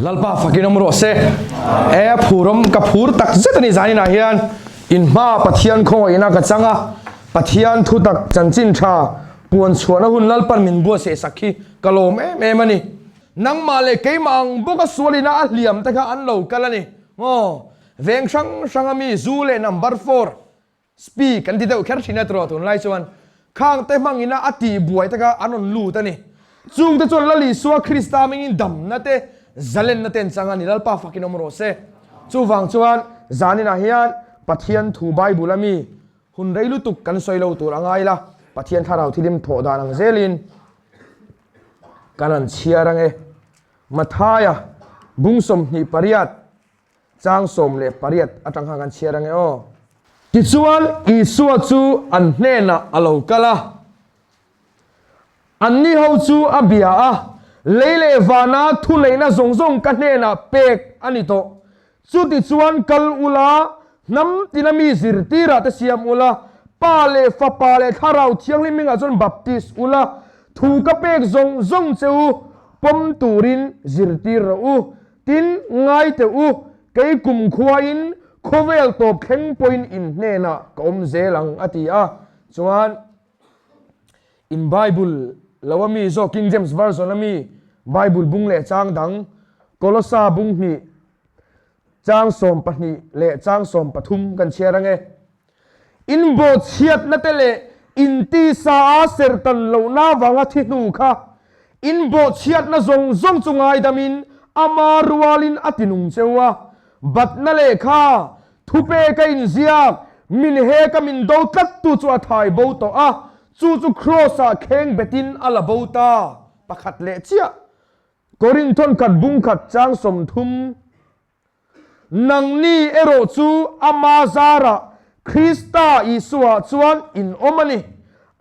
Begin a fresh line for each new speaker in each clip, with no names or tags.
Lalpa fakin awm rawh se. E phurawm ka phur tak zet ani zaninah hian in hma Pathian khawngaihna ka chang a, Pathian thutak chanchin tha puan chhuahna hun Lalpan min buatsaih sak hi ka lawm em em a ni. Nangmah leh keimah ang bawka sualina a hliam te kha an lo kal a ni maw? Veng hrang hranga mi zu leh number four Spi kan ti deuh kher thin a tiraw tunlai chuan khang te hmangina a tih buai te kha an rawn lut a ni. Chung te chuan Lal Isua Krista hmingin damna te zalenna te an chang a ni. Lalpa fakin awm rawh se. Chuvang chuan zaninah hian Pathian thu Bible a mi hun rei lutuk kan sawi lo tur a ngai la, Pathian thlarau thilim thawh dan ang zelin kan han chhiar ange. Mathaia bung 28. Chang 18 atang khan kan chhiar ange aw. Tichuan Isua chu an hnenah a lo kal a, anni ho chu a bia a, Lei leh vana thuneihna zawng zawng ka hnenah pek a ni tawh. Chutichuan kal ula, hnam tina mi zirtirah te siam ula, Pa leh Fapa leh Thlarau Thianghlim hmingah chuan baptis ula, thu ka pek zawng zawng che u pawm turin zirtir rawh u. Tin, ngai teh u, kei kumkhuain khawvel tawp thleng pawhin in hnenah ka awm zel ang, a ti a. Chuan, in Bible lo a mi zawk King James Version a mi Bible bung leh chang dang, Kolosa bung hnih, chang 12 leh chang 13 kan chhiar ang e. In bawhchhiatna te leh in tisa a sertan lohna vanga thi hnu kha in bawhchhiatna zawng zawng chu ngaidamin ama rualin a tinung cheu a. Batna lehkha, thupeka inziak, min heka min do tlattu chu a thai bo tawh a, chu chu Kraws-ah kheng betin a la bo ta pakhat leh chiah. Korinthon khat bung khat chang 30. Nangni erawh chu ama zarah Krista Isuaah chuan in awm a ni.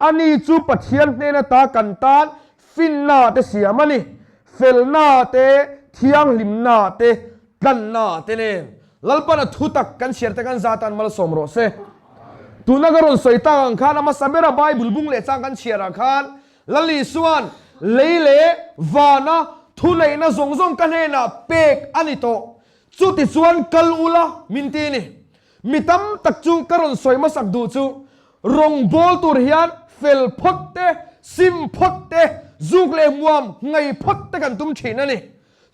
Ani chu Pathian hnen ata kan tan finna te siam a ni, felna te, thianghlimna te, tlanna te nen. Lalpan a thutak kan chhiar te kan za tan malsawm rawh se. Tuna ka rawn sawi tak ang khan a hmasa bera Bible bung leh chang kan chhiarah khan Lal Isua'n lei leh vana thuneihna zawng zawng ka hnenah pek a ni tawh. Chutichuan kal ula min ti ni. Mi tam tak chu ka rawn sawi hmasak duh chu rawngbâwl tur hian fel phawt te, sim phawt te, zuk leh hmuam ngei phawt te kan tum thin a ni.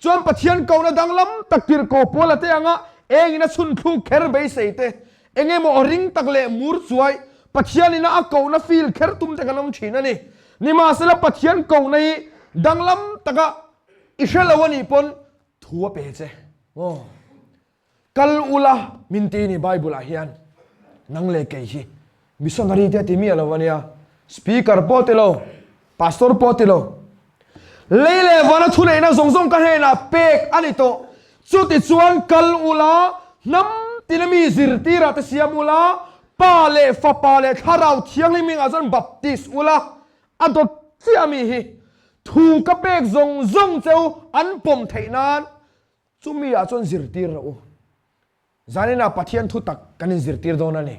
Chuan Pathian kohna danglam tak tirhkoh pawl a te anga engin a chhun thluk kher beisei te, eng emaw aw ring tak leh mur chuai Pathian ina a kohna feel kher tum te kan awm thin a ni. Nimahsela Pathian kohna hi danglam taka i hre lo a nih pawn thu a pe che. Aw. Kal ula min ti ni Bible ah hian nang leh kei hi missionary te a ti miah lo ania, speaker pawh ti lo, pastor pawh ti lo. Lei leh vana thuneihna zawng zawng ka hnenah pek a ni tawh. Chutichuan kal ula hnam tina mi zirtirah te siam ula, Pa leh Fapa leh Thlarau Thianghlim hmingah chuan baptis ula, a dawt chiah mi hi thu ka pek zawng zawng cheu an pawm theih nan Chumi ah chuan zirtir rawh u. Zaninah Pathian thu tak kan inzirtir dawn a ni.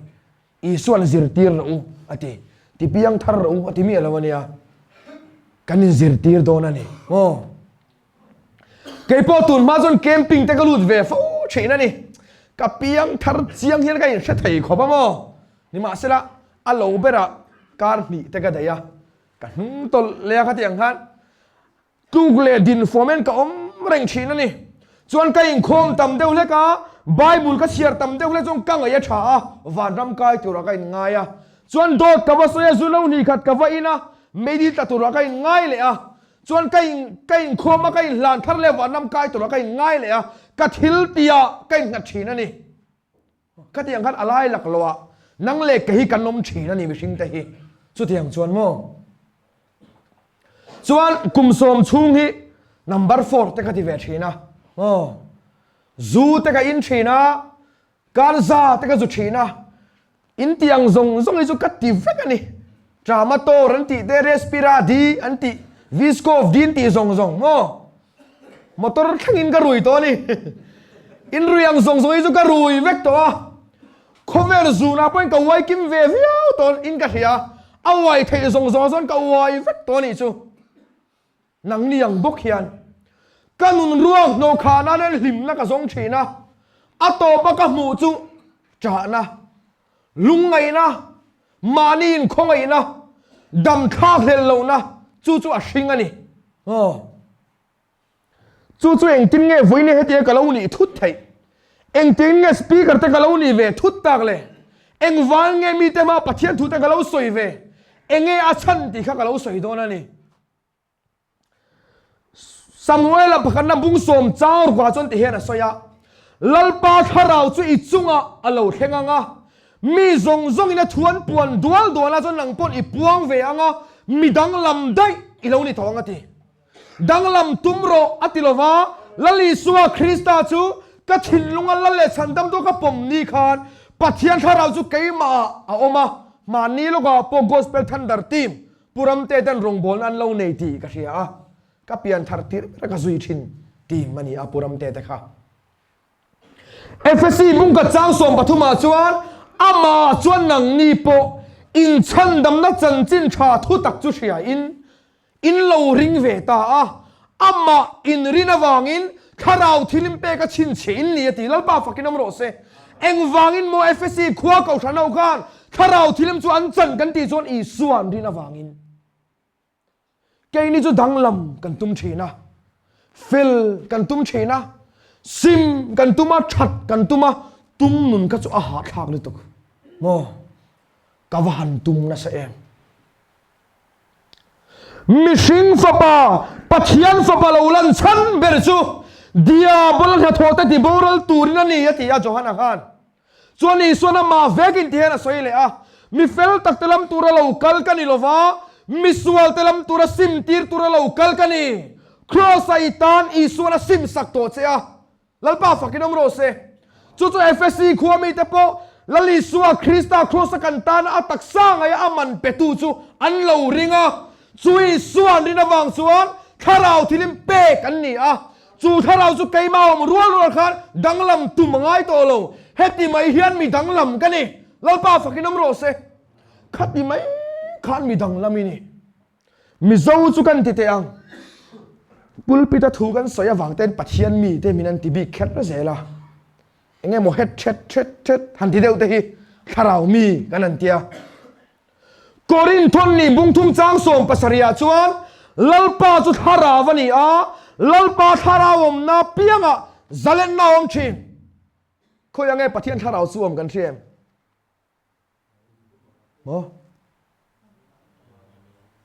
Isua'n zirtir rawh u a ti. Ti piang thar rawh u a ti miah lo a nia. Kan inzirtir dawn a ni. Aw. Kei pawh tun hma chuan camping te ka lut ve fo thin a ni. Ka piang thar chiang hian ka inhre thei khawp a maw. Nimahsela a lo berah kar hnih te ka daih a. Ka hnung tawlh leh a khati ang khan. Tluk leh din fawm in ka awm reng thin a ni. Chuan ka inkhawm tam deuh hlek a, Bible ka chhiar tam deuh hlek chuan ka ngaih a tha a, vanram kai turah ka inngai a. Chuan dawt ka va sawi a, zu no hnih khat ka va in a, meidil tla turah ka inngai leh a. Chuan ka in ka inkhawm a, ka inhlan thar leh vanram kai turah ka inngai leh a, ka thil tihah ka innghat thin a ni. Khatiang khan a lai lak lo ah nang leh kei hi kan awm thin a ni mihring te hi. Chutiang chuan maw? Chuan kum 10 chhung hi number four te ka ti ve thin a. Aw. Zu te ka in thin a, kanza te ka zu thin a. In tih ang zawng zawng hi chu ka ti vek a ni. Tramator an tih te, Respira D an tih, Viscov D an tih zawng zawng maw? Motor thlengin ka rui tawh a ni. In rui ang zawng zawng hi chu ka rui vek tawh a. Khawvel zunah pawhin ka uai kim ve viau tawh in ka hria. A uai theih zawng zawng ah chuan ka uai vek tawh a nih chu. Nangni ang bawk hian. Ka nun ruak hnawhkhah nan hian hlimna ka zawng thin a, a tawpa ka hmuh chu ṭahna, lungngaihna, mahni inkhawngaihna, damthlak hlelh lohna chu chu a hring a ni. Aw. Chu chu engtin nge vawiin hetia ka lo nih thut theih? Engtin nge speaker te ka lo nih ve thut tak le? Engvang nge mite hmaa Pathian thu te ka lo sawi ve? Enge a chhan tih kha ka lo sawi dawn a ni. Samuela pakhatna bung sawm chang rukah chuan ti hian a sawi a, Lalpa thlarau chu i chungah a lo thleng ang a, mi zawng zawngin a thu an puan dual dual a chuan nang pawn i puang ve ang a, mi danglam daih i lo ni tawh ang a ti. Danglam tum rawh a ti lova, Lal Isua Krista chu ka thinlunga Lal leh Chhandamtu ka pawm ni khan Pathian thlarau chu keimahah a awm a, mahni lawkah pawh Gospel Thunder Team Pu Ramte ten rawngbawlna an lo nei tih ka hria a, ka pian thar tirh ber ka zui thin team a ni a Pu Ramte te kha. Efesi bungkhat chang 13 ah chuan amah chuan nangni pawh inchhandamna chanchin tha thutak chu hria in In lo ring ve ta a, amah in rin avangin thlarau thil in pek a chhinchhiah in ni a ti. Lalpa fakin awm rawh se. Engvangin maw Efesi khua kohhran ho khan thlarau thilim chu an chan kan tih chuan Isua an rin avangin. Keini chu danglam kan tum thin a, fel kan tum thin a, sim kan tum a, that kan tum a, tum nun kha chu a hahthlak lutuk maw? Ka va han tum nasa em? Mihring Fapa, Pathian Fapa lo lan chhan ber chu Diabola hnathawh te tiboral turin a ni, a ti a Johana khan. Chuan Isuan amah vekin ti hian a sawi leh a, Mi fel tak te lam tura lo kal ka ni lova, mi sual te lam tura sim tir tura lo kal ka ni. Kraws-a i tan Isuan a sim sak tawh che a. Lalpa fakin awm rawh se. Chu chu Efesi khua mite pawh Lal Isua Krista Kraws-a kan tana a taksa ngaia a man petu chu an lo ring a. Chu Isua an rin avang chuan thlarau thilin pek an ni a. Chu thlarau chu keimah awm rual rual khan danglam tum a ngai tawh lo. Heti mai hian mi danglam ka ni. Lalpa fakin awm rawh se. Khati mai khan mi danglam i ni. Mizo chu kan ti teh ang. Pulpit a thu kan sawi avang ten Pathian mi te min an ti bik kher zel a. Eng emaw het thet thet thet han ti deuh te hi thlarau mi kan an tia. Korinthon nih bungthum chang 70 ah chuan Lalpa chu thlarau a ni a, Lalpa thlarau awmna piangah zalenna a awm thin. Khawiah nge Pathian thlarau chu awm kan hria em? Maw?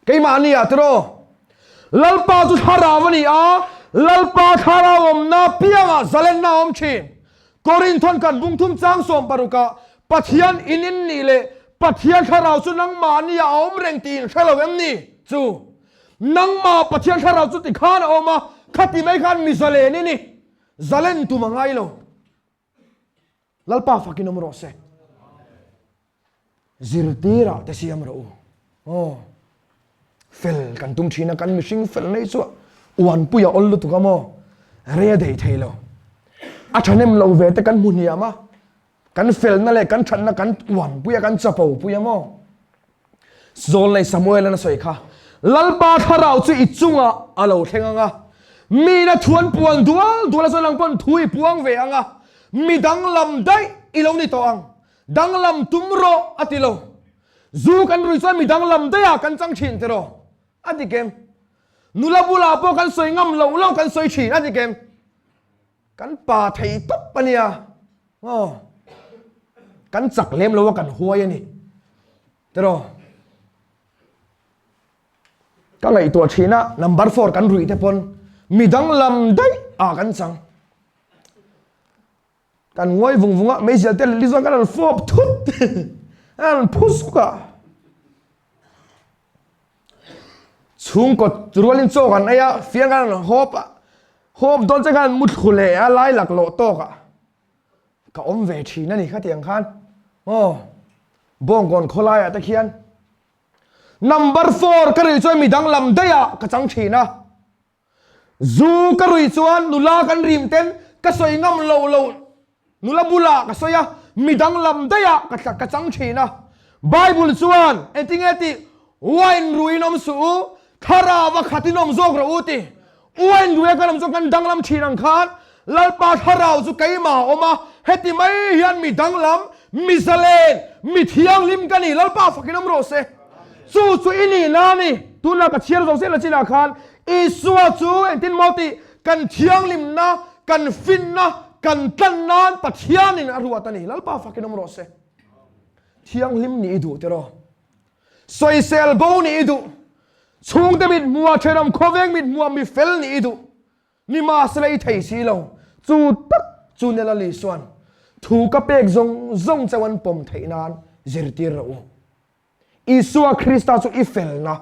Keimahni ah tiraw? Lalpa chu thlarau a ni a, Lalpa thlarau awmna piangah zalenna a awm thin. Korinthon kan bungthum chang 60 ah Pathian in in nih leh Pathian thlarau chu nangmahni ah a awm reng tih in hre lo em ni? Chu nangmah Pathian thlarau chu tikhan a awm a, khati mai khan mi zalen i ni. Zalen tum a ngai lo. Lalpa fakin awm rawh se. Zirtirah te siam rawh u. Aw. Fel kan tum thin a, kan mihring fel nei chu uanpui a awl lutuk a maw? Rei a dei thei lo. A thahnem lo ve te kan hmu hniam a, kan felna leh kan thatna kan uanpui a, kan chapo pui a maw? Zawlnei Samuel-an a sawi kha, Lalpa thlarau chu i chungah a lo thleng ang a, miin a thu an puan dual dual a chuan nang pawn thu i puang ve ang a, mi danglam daih i lo ni tawh ang, danglam tum rawh a ti lo. Zu kan rui chuan mi danglam daihah kan chang thin tiraw? A ti kem. Nula bulah pawh kan sawi ngam loh loh kan sawi thin a ti kem. Kan pa thei tawp a nia. Aw. Kan chak lem lo a kan huai a ni. Tiraw? Ka ngaihtuah thin a, number four kan ruih te pawn midang lam daih ah kan chang. Kan ngawi vung vung a, meizial te leh chuan kan han fawp thut. An han phu zuk a. Chhungkaw rualin chaw kan ei a, fiang kan han hawp a, hawp dawn che khan mu thlu leh a, lai laklawh tawk ah. Ka awm ve thin a ni khatiang khan aw Bawngkawn khawlaiah te khian number four ka ruih chuan midang lam daihah ka chang thin a, zu ka ruih chuan nula kan rim ten ka sawi ngam lo lo nula bulah ka sawi a, midang lam daihah ka ka chang thin a. Bible chuan engtinge tih wine ruiin awm suh u, thlarau a khatin awm zawk rawh u ti. Uain duia kan awm chuan kan danglam thin ang khan Lalpa thlarau chu keimah a awm a, heti mai hian mi danglam, mi zalen, mi thianghlim ka ni, Lalpa fakin awm rawh se. Chu chu i nihna a ni. Tunah ka chhiar zo zel a chinah khan Isua chu engtin maw tih kan thianghlimna, kan finna, kan tlan nan Pathianin a ruat a ni, Lalpa fakin awm rawh se. Thianghlim nih i duh tiraw? Sawisel bo nih i duh. Chhungte mit hmuha thenawm khawveng mit hmuha mi fel nih i duh. Nimahsela i thei si lo. Chu tak chu Nela Lisuan thu ka pek zawng zawng chauh an pawm theih nan zirtir rawh u. Isua Krista chu i felna,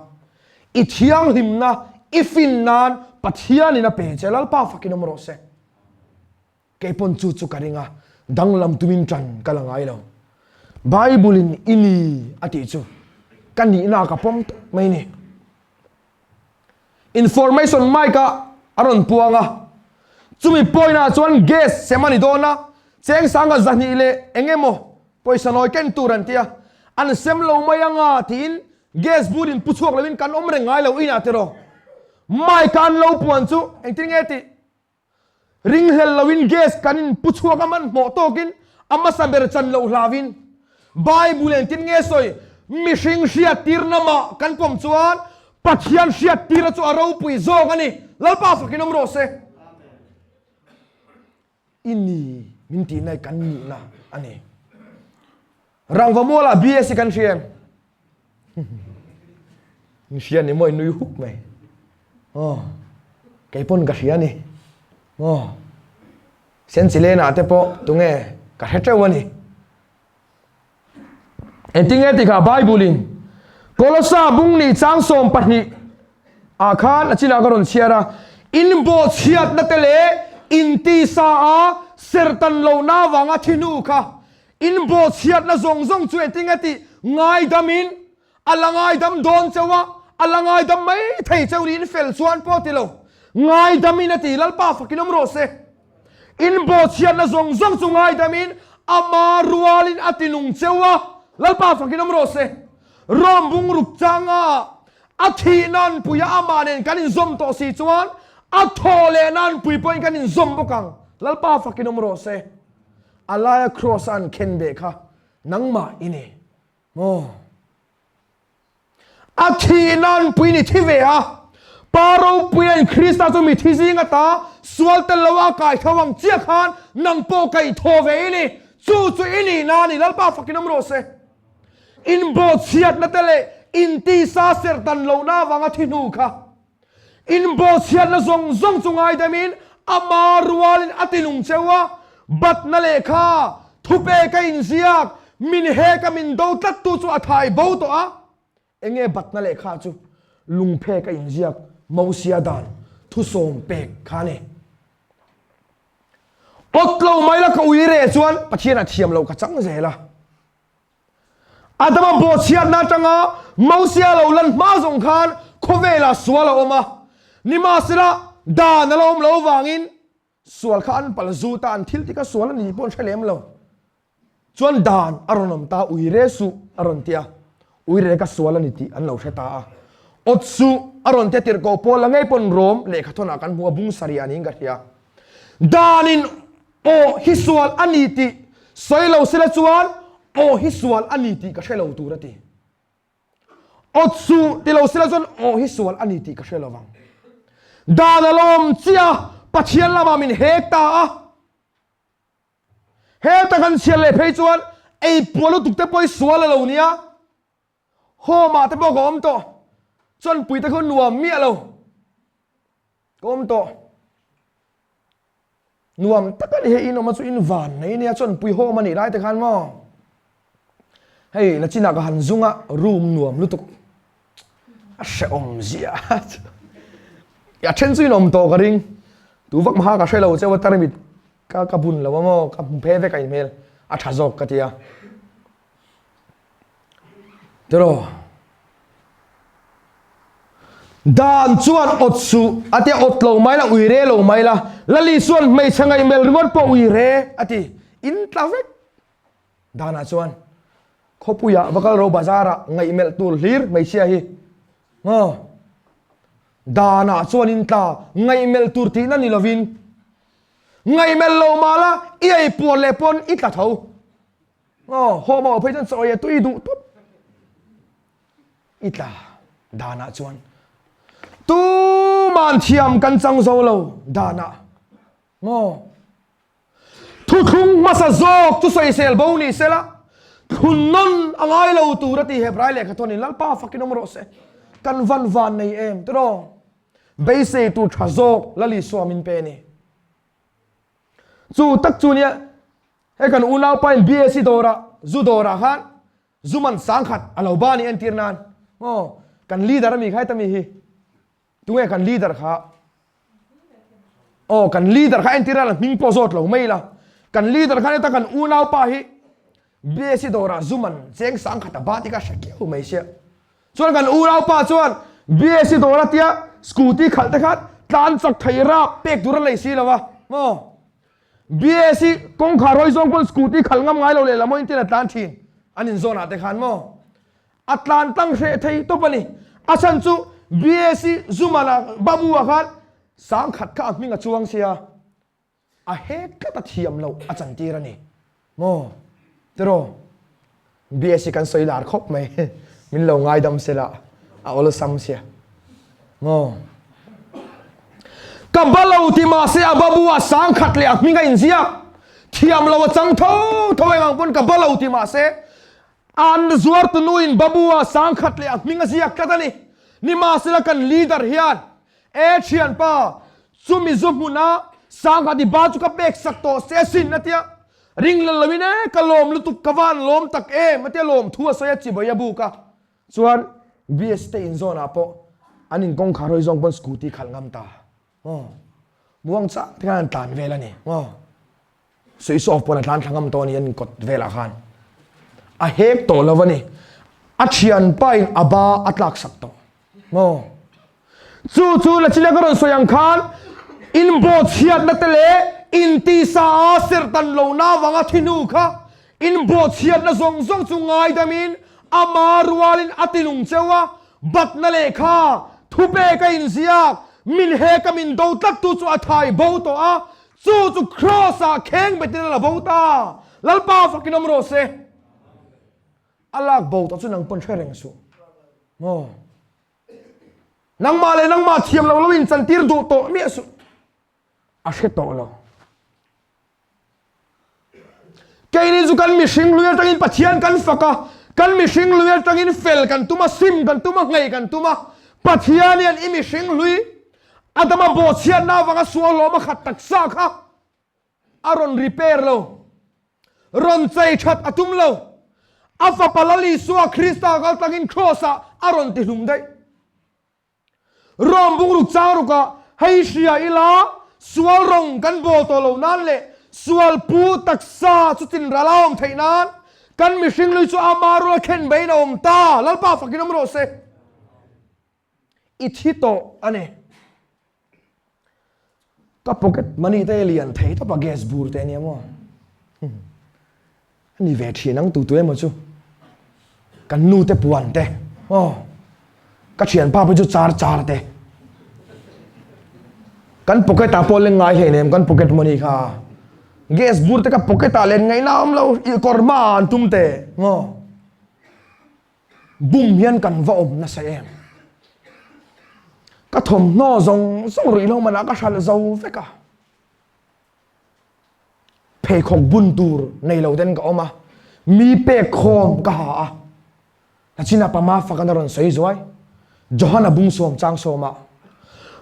i thianghlimna, i fin nan Pathianin a pe che. Lalpa fakin awm rawh se. Kei pawn chu chu ka ring a, danglam tumin ṭan ka la ngai lo. Bible-in i ni a tih chu ka nihna ka pawm tawp mai ni. Information mic-ah a rawn puang a, chumi point-ah chuan gas sem a ni dawn a, cheng sanga zahnih leh eng emaw pawisa nawi ken tur an ti a, an sem lo mai anga tiin gas bur in pu chhuak loin kan awm reng ngai lo inah tiraw. Mic-a an lo puan chu engtin nge tih? Ringhlel loin gas kan in pu chhuak a hmanhmawh tawkin a hmasa ber chan loh hlauin Bible engtin nge sawi mihring hriattirna mah kan pawm chuan Pathian hriattira chu a ropui zawk a ni Lalpa fakin awm rawh se. I ni min tihna hi kan nihna a ni. Rangva mualah BSc kan hria em? In hria ni maw in nui huk mai. Aw kei pawn ka hria ni. Aw Senchilena te pawh tunge ka hre teuh a ni. Engtinge ti kha Bible in Kolosa bung ni chang 12 ah khan a chinah ka rawn chhiar a in bawhchhiatna te leh in tisa a serhtan lohna avanga thi hnu kha In bawhchhiatna zawng zawng chu engtin nge tih ngaidamin a la ngaidam dawn cheu a, a la ngaidam mai thei cheu niin fel chuan pawh ti lo. Ngaidamin a ti, Lalpa fakin awm rawh se. In bawhchhiatna zawng zawng chu ngaidamin ama rualin a ti nung cheu a, Lalpa fakin awm rawh se. Rome bungruk changa a thih nan puia amah nen kan inzawm tawh si chuan a thawh leh nan pui pawhin kan inzawm bawk ang, Lalpa fakin awm rawh se. A laia kraws a an khen beh kha nangmah i ni maw? A thih nan pui ni thi ve a, Pa ropuiain Krista chu mithi zing ata sual tel lo a kai tho ang chiah khan nang pawh kaih thaw ve i ni. Chu chu i nihna a ni, Lalpa fakin awm rawh se. Inbawhchhiatna te leh intisa serhtan lohna avanga thi hnu kha Inbawhchhiatna zawng zawng chu ngaidamin ama rualin a tinung cheu a, batna lehkha, thupek a inziak, min hek a min do tlattu chu a thai bo tawh a. Enge batna lehkha chu lungphek a inziak Mosia dan thusawm pek kha a ni. Awt lo mai la ka ui reh chuan Pathian a thiam lo ka chang zel a. Adama bawhchhiatna atanga Mosia lo lan hma zawng khan khawvelah sual a awm a, nimahsela dan a la awm lo avangin sual kha an pal zut a, an thil ti kha sual a ni pawh an hre lem lo. Chuan dan a rawn awm ta, uire suh a rawn ti a, uire ka sual a ni tih an lo hre ta a. Awt suh a rawn ti a, tirhkoh pawl la ngei pawn Rom lehkhathawnah kan hmu a, bung sarih niin ka hria. Danin Aw hi sual a ni tih sawi lo sela chuan aw hi sual a ni tih ka hre lo tur a ti. Aw chu ti lo sela chuan aw hi sual a ni tih ka hre lo vang. Dan a lo awm chiah a, Pathian lamah min hek ta a. Heta kan chhiar leh phei chuan ei puah lutuk te pawh hi sual a lo nia. Home ah te pawh ka awm tawh. Chuan pui te khaw nuam miah lo. Ka awm tawh. Nuam tak a ni hei in awm a chu in van mai nia chuan pui home a nih lai te khan maw. Hei nachinah ka han zung a room nuam lutuk. A hrehawm zia a then chu in awm tawh ka ring. Tu vak maha ka hre lo cheu a tarmit ka ka bun lo a maw ka hmu phe vek a in hmel a tha zawk ka tia. Tiraw? Dan chuan awt suh a tia awt lo mai la ui re lo mai la Lali chuan hmeichhe ngaihmel ringawt pawh ui re a ti in tla vek danah chuan khawpuiah va kal ro bazarah ngaihmelh tur hlir hmeichhia hi maw. Danah chuan in tla ngaihmelh tur tihna ni lovin ngaihmelh lo mah la i ei puar leh pawn i tla tho. Aw, haw mah phei chuan chaw ei a tui duh tawp. I tla danah chuan tuman thiam kan chang zo lo danah maw? Thuthlung hmasa zawk chu sawisel bo ni sela, thlun nawn a ngai lo tur a ti Hebrai lehkha thawnin Lalpa fakin awm rawh se. Kan van van nei em tiraw? Beisei tur tha zawk Lal Isua min pe ni. Chu tak chu nia he kan unaupa in BSc dawrah zu dawrah khan zu man sangkhat a lo ba ni entir nan maw kan leader a mi kha heta mi hi Tunge kan leader kha? Aw kan leader kha entir a hming pawh zawt lo mai la. Kan leader khan heta kan unaupa hi BSc dawrah Zuman cheng sang khat a bat i ka hre kiau mai sia. Chuan kan unaupa chuan BSc dawr a tia scooty khalh te khan tlan chak thei rap pek tur a nei si lo a maw. BSc kawngkhar hawi zawng pawn scooty khalh ngam ngai lo leh la maw in tin a tlan thin an inzawn ah te khan maw. A tlan tlang hreh thei tawp a ni. A chhan chu BSc Zumana Babu-a khan sangkhat kha a hming a chuang sia, a hek tlat a thiam loh a chantir a ni maw? Tiraw? BSc kan sawi lar khawp mai, min lo ngaidam se la, a awlsam sia maw? Ka ba lo ti mahse a Babu-a sangkhat leh a hming a inziak, thiam lo a chang tho tho eng ang pawn ka ba lo ti mahse An zuartunuin Babu-a sangkhat leh a hming a ziak tlat a ni. Nimahsela kan leader hian, E thianpa, chumi zu hmuna sangkhat i ba chu ka pek sak tawh se asin a tia. Ring lal loin e, ka lawm lutuk, ka van lawm tak em a tia lawm thu a sawi a chibai a buk a. Chuan BS te inzawnah pawh an inkawngkhar hawi zawng pawn scooty khalh ngam ta. Aw, muang chang te khan an tlan vel a ni. Aw. Switch off pawn a tlan thla ngam tawh a ni an inkawt velah khan. A hek tawh lo a ni. A thianpa in a ba a tlak sak tawh. Maw? Chu chu Lachina ka rawn sawi ang khan inbawhchhiatna te leh intisa a serhtan lohna avanga thi hnu kha inbawhchhiatna zawng zawng chu ngaidamin ama rualin a tinung cheu a, batna lehkha, thupek a inziak, min heka min do tlattu chu a thai bo tawh a, Chu chu Kraws ah kheng betin a la bo ta. Lalpa fakin awm rawh se. A lak bo tawh chu nang pawn hre reng suh. Maw? Nangmah leh nangmah thiam lo lo in chantir duh tawh miah suh. A hre tawh lo. Keini chu kan mihring lui atangin Pathian kan fak a, kan mihring lui atangin fel kan tum a, sim kan tum a, nghei kan tum a. Pathian hian i mihring lui Adama bawhchhiatna avanga sual hlawm a khat taksa kha a rawn repair lo, rawn chei that a tum lo. A fapa Lal Isua Krista kal tlangin Kraws ah a rawn ti hlum daih. Rom bungruk chang rukah hei hria ila sual rawng kan bawl tawh lo nan leh sual pu taksa chu tin ral a awm theih nan kan mihring lui chu ama rul a khen beiin a awm ta. Lalpa fakin awm rawh se. I thi tawh a ni. Ka pocket money te lian thei tawp a gas bur te ania maw. A ni ve thin ang tu tu emaw chu. Kan nu te puan te aw. Ka thianpa pawh chu char char te. Kan pocket ah pawh leng ngai hlei nem kan pocket money kha. Gas bur te ka pocket ah len ngaihna awm lo kawr hma ah an tum te maw. Bum hian kan va awm nasa em? Ka thawmhnaw zawng zawng ruih lo manah ka hralh zo vek a. Pheikhawk bun tur nei lo ten ka awm a, mi pek khawm ka ha a. Nachina pama fakan a rawn sawi zuai. Johana bungsawm changsawmah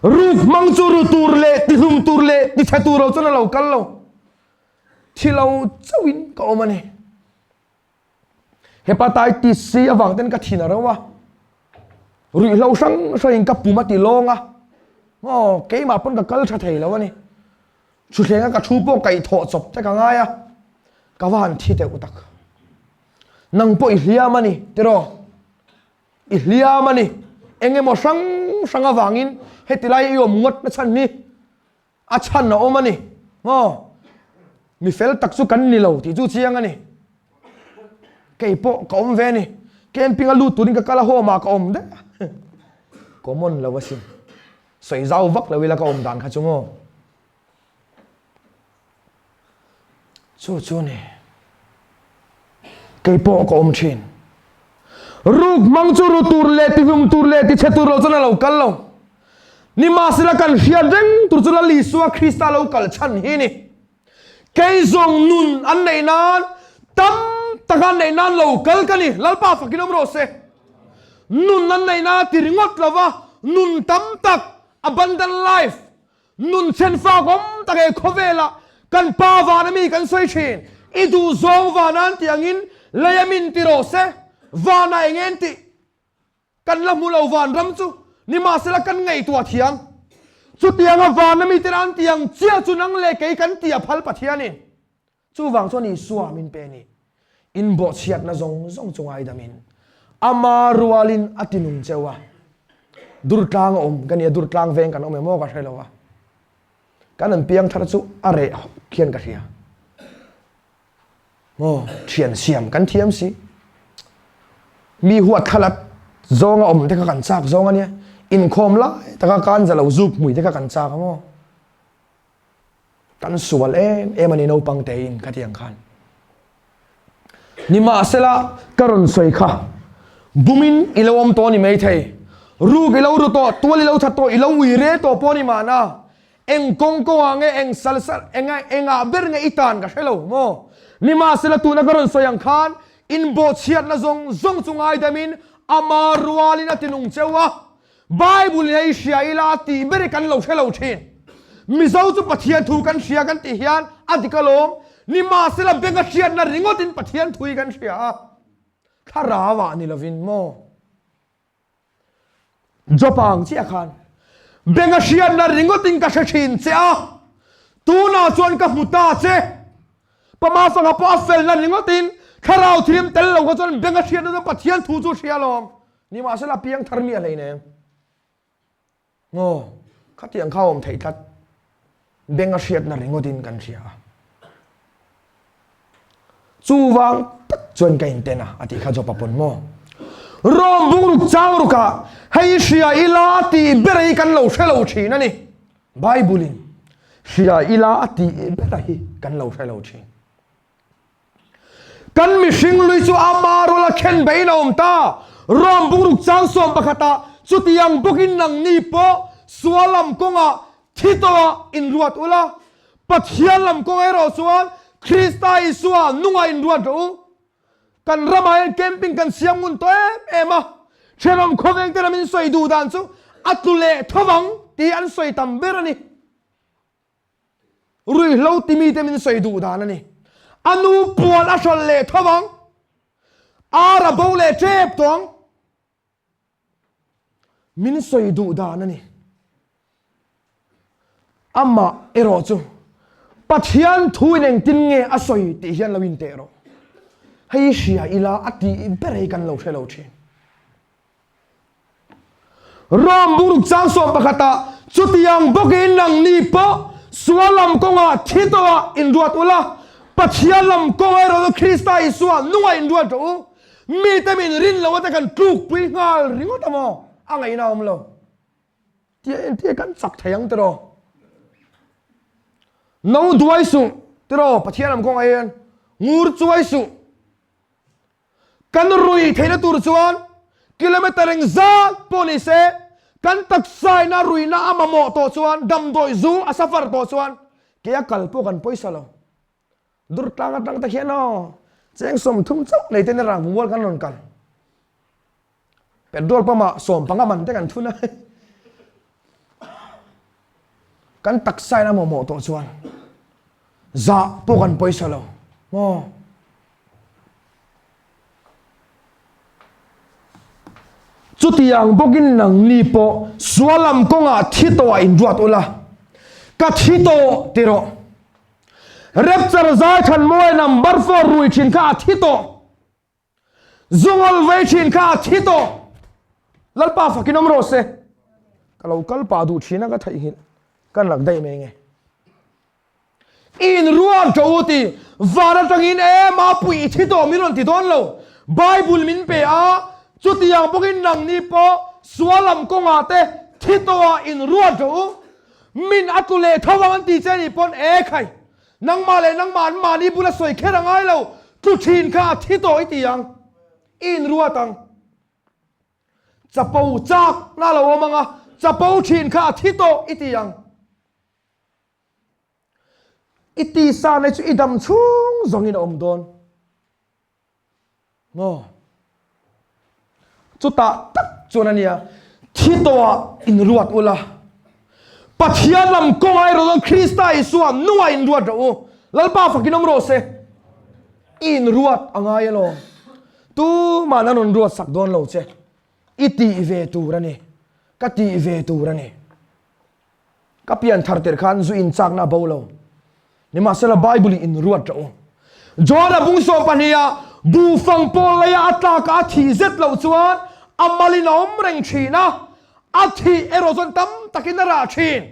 ruk hmang chu ru tur leh tihlum tur leh tichhe tur lo chuan a lo kal lo. Thi lo chauhin ka awm a ni. Hepatitis C avang ten ka thin a ro a, ruihhlo hrang hrangin ka pum a ti lawng a, aw keimah pawn ka kal tha thei lo a ni. Thuthlenga ka thu pawh kaihthawh chawp te ka ngai a, ka va han thi deuh tak. Nang pawh i hliam a ni tiraw? I hliam a ni. Eng emaw hrang hrang avangin heti lai i awm ngawt na chhan hi A chhan a awm a ni. Maw? Mi fel tak chu kan ni lo tih chu chiang a ni. Kei pawh ka awm ve a ni. Camping a lut turin ka kal a, home ah ka awm daih a. Common lo asin. Sawi zau vak lo ila ka awm dan kha chu maw. Chu chu ni. Kei pawh ka awm thin. Ruk hmang chu ru tur leh tihlum tur leh tichhe tur lo chuan a lo kal lo. Nimahsela kan hriat reng tur chu Lal Isua Krista lo kal chhan hi ni. Kei zawng nun an neih nan tam taka an neih nan lo kal ka ni. Lalpa fakin awm rawh se. Nun an neih nan a ti ringawt lo va, nun tam tak, abundant life, nun chhenfak awm tak he khawvelah kan Pa vana mi kan sawi thin. I duh zawng vana an tih angin lei a min ti rawh se, vana eng nge an tih? Kan la hmu lo vanram chu nimahsela kan ngaihtuah thiam. Chutianga vana miten an ti ang chiah chu nang leh kei kan ti a phal Pathianin. Chuvang chuan Isua min pe ni. Inbawhchhiatna zawng zawng chu ngaidamin ama rualin a tinung cheu a. Durtlang a awm ka nia, Durtlang veng kan awm em aw ka hre lo a. Kan an piang thar chu a reh hawk hian ka hria. Maw thian siam kan thiam si. Mi huat thlalat zawnga awm te kha kan chak zawng ania. Inkhawm lai taka kan za lo zuk hmui te kha kan chak a maw. Kan sual em em ani naupang te in khatiang khan. Nimahsela ka rawn sawi kha bumin i lo awm tawh a ni maithei. Ruk i lo ru tawh, tual i lo that tawh, i lo ui re tawh pawh a ni mahna. Eng kawng kawngah nge eng sal sal enga engah ber nge i tan ka hre lo maw? Nimahsela tuna ka rawn sawi ang khan inbawhchhiatna zawng zawng chu ngaidamin ama rualin a tinung cheu a, Bible in hei hria ila a tih ber hi kan lo hre lo thin. Mizo chu Pathian thu kan hria kan tih hian a dik alawm. Nimahsela benga hriatna ringawtin Pathian thu hi kan hria a, thlarauah ni lovin maw? Job ang chiah khan benga hriatna ringawtin ka hre thin che a, tunah chuan ka hmu ta che. Pama fanga pawh a felna ringawtin thlarau thilim tel lo kha chuan benga hriatna chuan Pathian thu chu hria alawm. Nimahsela piang thar mi a hlei nem. Maw, khatiang kha awm theih tlat. Benga hriatna ringawtin kan hria a. Chuvang tak chuan ka inten a, a tih kha Jopa pawn maw. Rom bungruk chang rukah hei hria ila a tih ber hi kan lo hre lo thin a ni. Bible-in hria ila a tih ber hi kan lo hre lo thin. Kan mihring lui chu ama ruala khen beiin a awm ta. Rom bungruk chang sawm pakhatah chutiang bawkin nangni pawh sual lam kawngah thi tawhah inruat ula, Pathian lam kawng erawh chuan Krista Isua nungah inruat rawh u. Kan ramah hian camping kan siam ngun tawh em em a, thenawm khawveng te lam in sawi duh dan chu a tlu leh tho vang tih an sawi tam ber a ni. Ruihhlo ti mite min sawi duh dan a ni. A nu puan a hralh leh tho ang. Ar a bo leh tep tawh ang. Min sawi duh dan a ni. Amah erawh chu Pathian thu in engtin nge a sawi tih hian lo inteh rawh. Hei hria ila a tih ber hi kan lo hre lo thin. Rom buruk chang sawm pakhatah chutiang bawkin nangni pawh sual lam kawngah thi tawhah inruat ula, Pathian lam kawngah erawh chu Krista Isua nungah inruat rawh u. Mite min rin lo ate kan tlukpui nghal ringawt a maw? A ngaihna a awm lo. Tia entir kan chak thei ang tiraw? No duai suh tiraw Pathian lam kawngah hian ngur chuai suh. Kan rui theihna tur chuan kilometer eng zat pawh ni se, kan taksaina ruihna a mamawh tawh chuan, damdawi zu a suffer tawh chuan kei a kal pawh kan pawisa lo. Durtlang atang te khian aw cheng 30 chauh nei ten rang mual kan rawn kal. Petrol pump ah 15 man te kan thun a. Kan taksaina mamawh tawh chuan zah pawh kan pawisa lo maw. Chutiang bawkin nangni pawh sual lam kawngah thi tawhah inruat ula, ka thi tawh ti rawh. Rapture zai than mawi number four rui thin kha a thi tawh. Zungawl vei thin kha a thi tawh. Lalpa fakin awm rawh se. Ka lo kal pah duh thin a ka theihnghilh. Kan lak daih mai nge. I inrual tawh u ti van atangin e mapui i thi tawh min rawn ti dawn lo. Bible min pe a, chutiang bawkin nangni pawh sual lam kawngah te. Thi tawhah in ruat rawh u. Min a tlu leh tho ang an ti che nih pawn e khai. Nangmah leh nangmah an mahni bula sawi kher a ngai lo. Tlu thin kha a thi tawh i ti ang. I inruat ang. Chapo chak na lo awm ang a, chapo thin kha a thi tawh i ti ang. I tisa nei chu i dam chhung zawngin a awm dawn. Maw? Chutah tak chuan a nia, thi tawhah inruat ula, Pathian lam kawngah erawh chuan Krista Isua nungah inruat rawh u. Lalpa fakin awm rawh se. I inruat a ngai alawm. Tuman an rawn ruat sak dawn lo che. I tih ve tur a ni. Ka tih ve tur a ni. Ka pian thar tirh khan zu in chakna a bo lo. Nimahsela Bible in inruat rawh u. John-a bung 12 ah buhfang pawl leia a tlaka a thih zet loh chuan a malin a awm reng thin a, a thih erawh chuan tam takin a rah thin.